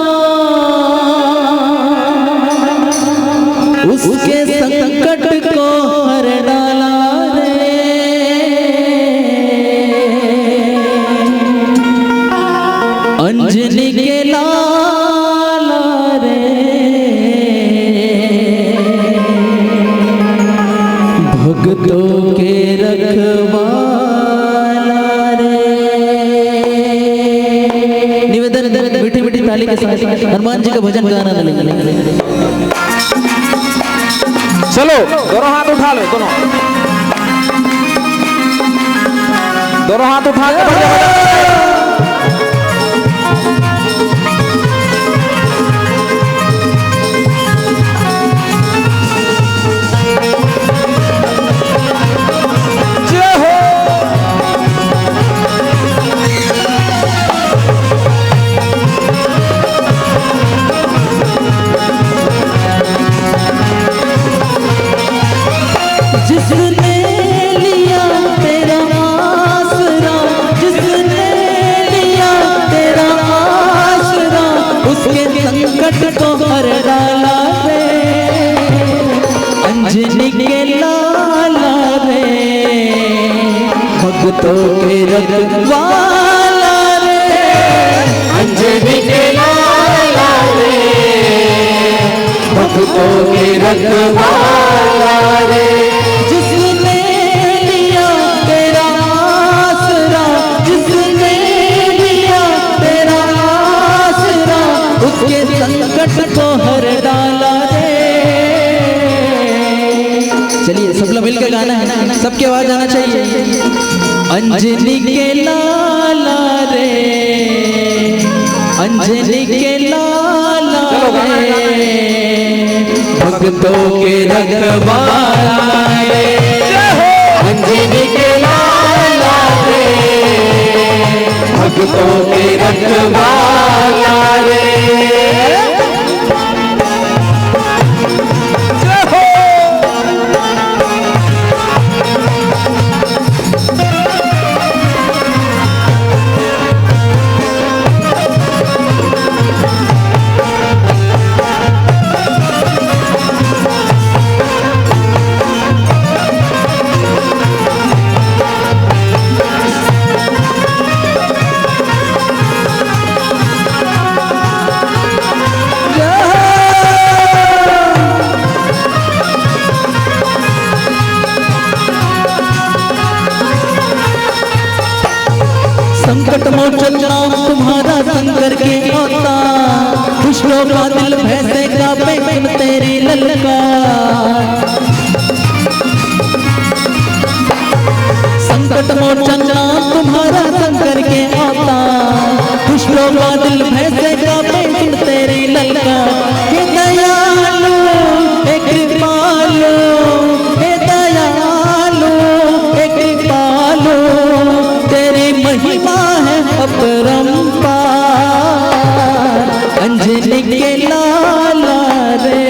उसके संकट को हर डाला रे। अंजनी के लाला रे, भक्तों के रखवाला रे। निवेदन, मीठी मीठी ताली के साथ हनुमान जी का भजन गाना। चलो, दोनों हाथ उठा लो, दोनों। दोनों हाथ उठा के बढ़िया, बढ़िया। जय हो। जिसने लिया तेरा आसरा, जिसने लिया तेरा आसरा, उसके संकट को हर डाला रे। अंजनी के लाला रे, भक्तों के रखवाला रे। अंजनी के लाला रे, भक्तों के रखवाला रे। जिसने लिया तेरा आसरा, जिसने लिया तेरा आसरा, उसके संकट को हर डाला रे। चलिए, सब लोग मिलकर गाना है, सबकी आवाज आना चाहिए। अंजनी के लाला रे, अंजनी के लाला रे, भक्तों के रखवाला रे। अंजनी के लाला रे, भक्तों के रखवाला रे। संकट मोचन नाम तुम्हारा शंकर के अवतार, दुष्टों का दिल भय से कांपे सुन तेरी ललकार। संकट मोचन नाम तुम्हारा शंकर के अवतार, दुष्टों का दिल भय से कांपे सुन तेरी ललकार। हे दयालु, हे कृपालु, हे दयालु, हे कृपालु, तेरी महिमा है अपरंपार। अंजनी के लाला रे,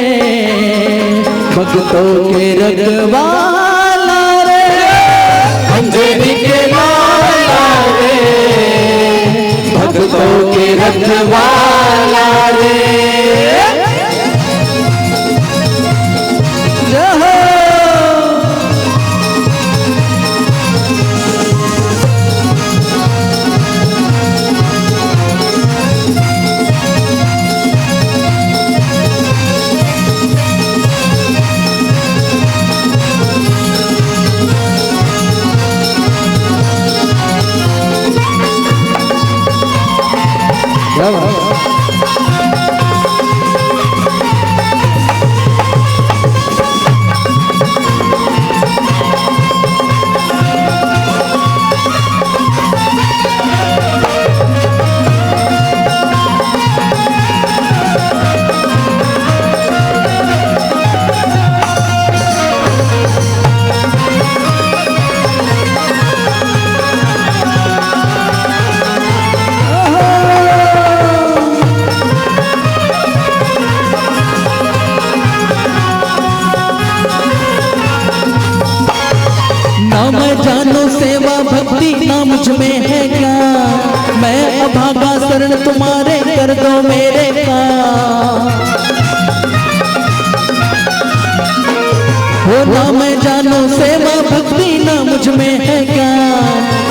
भक्तों के रखवाला रे, अंजनी के लाला रे, भक्तों के रखवाला रे। जय हो। क्या बात है? ना मैं जानू सेवा भक्ति ना मुझ में है क्या, मैं अभागा शरण तुम्हारे कर दो मेरे काम। हो ना मैं जानू सेवा भक्ति ना मुझ में है क्या,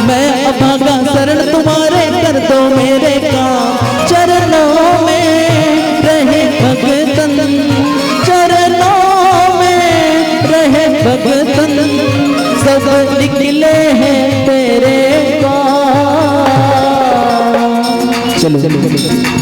मैं अभागा शरण तुम्हारे कर दो मेरे काम। चरणों में रहे भगतन, चरणों में रहे भगतन, सब निकले हैं तेरे काम। चलो,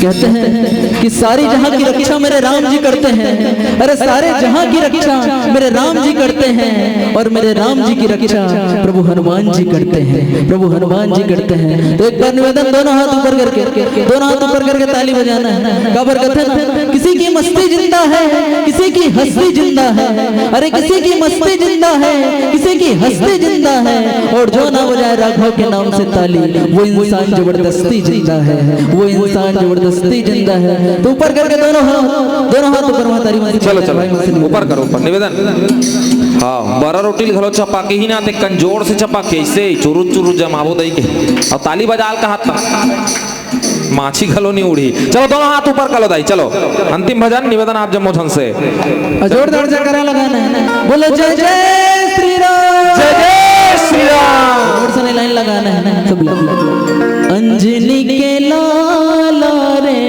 कहते हैं कि सारी जहां की रक्षा मेरे राम जी करते हैं। अरे, सारे जहां की रक्षा मेरे राम जी करते हैं और मेरे राम जी की रक्षा प्रभु हनुमान जी करते हैं, प्रभु हनुमान जी करते हैं। तो एक बार निवेदन, दोनों हाथ ऊपर करके, दोनों हाथ ऊपर करके ताली बजाना है। काबर कहते हैं ना, किसी की मस्ती जिंदा है, किसी की हस्ती जिंदा है। अरे, किसी की मस्ती जिंदा है, किसी की हस्ती जिंदा है। और जो ना बजाए राघव के नाम से ताली, वो इंसान जबरदस्ती जिंदा है, वो इंसान जबरदस्ती जिंदा है। तो ऊपर करके दोनों हाथ, दोनों हाथ ऊपर, महतारी मन से चलो, चलो, भाई मन से ऊपर करो, ऊपर निवेदन। हाँ, बारह रोटी घलो चपा के ही ना, ते कन जोर से चपा के, ऐसे ही चुरुर चुरुर जमाबो दई के, अउ ताली बजाल का हाथ। माछी घलो नहीं उड़ी। चलो, दोनों हाथ ऊपर करो दाई, चलो। अंतिम भजन निवेदन आप जम्मो झन से। अ, जोरदार जयकारा लगाना है ना। बोलो जय जय श्री राम। जय जय श्री राम। जोर से नहीं, लाइन लगाना है ना सब लोग। अंजनी के लाला रे।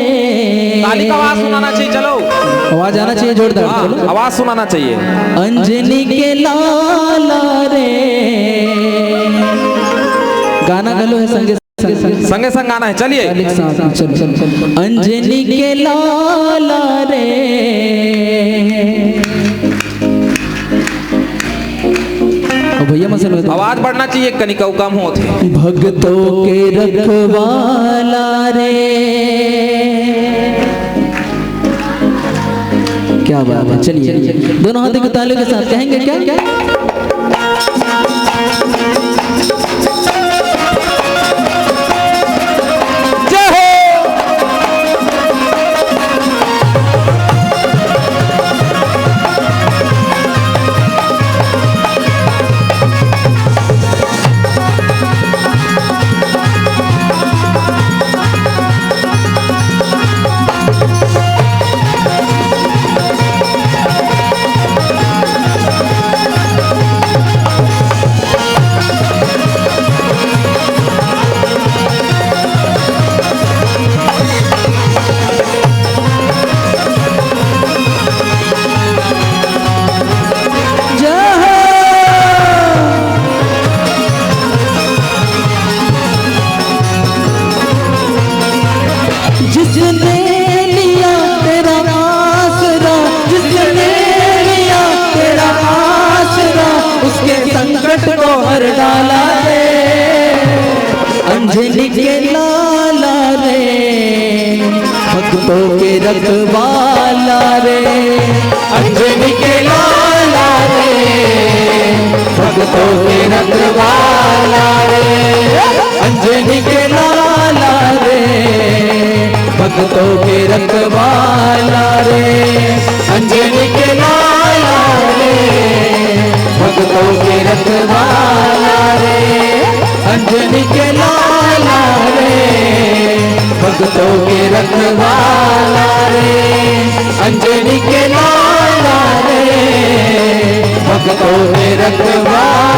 ताली का आवाज सुनाना चाहिए, चलो। आवाज आना चाहिए जोरदार। हाँ, बोलो। आवाज सुनाना चाहिए। अंजनी के लाला रे। गाना घलो है संगे संगे संग गाना है, चलिए। अंजनी के लाला रे। अब भैया मन से आवाज बढ़ना चाहिए, कनिका कम होत हे। भक्तों के रखवाला रे। क्या बात है, चलिए दोनों हाथों की तालियों के साथ कहेंगे क्या? जय हो। रखवाला रे, अंजनी के लाला रे, भक्तों के रखवाला रे, अंजनी के लाला रे, भक्तों के रखवाला रे, अंजनी के लाला रे, भक्तों के रखवाला रे, अंजनी के लाला रे, भक्तों के रखवाला रे, अंजनी के लाला रे, भक्तों के रखवाला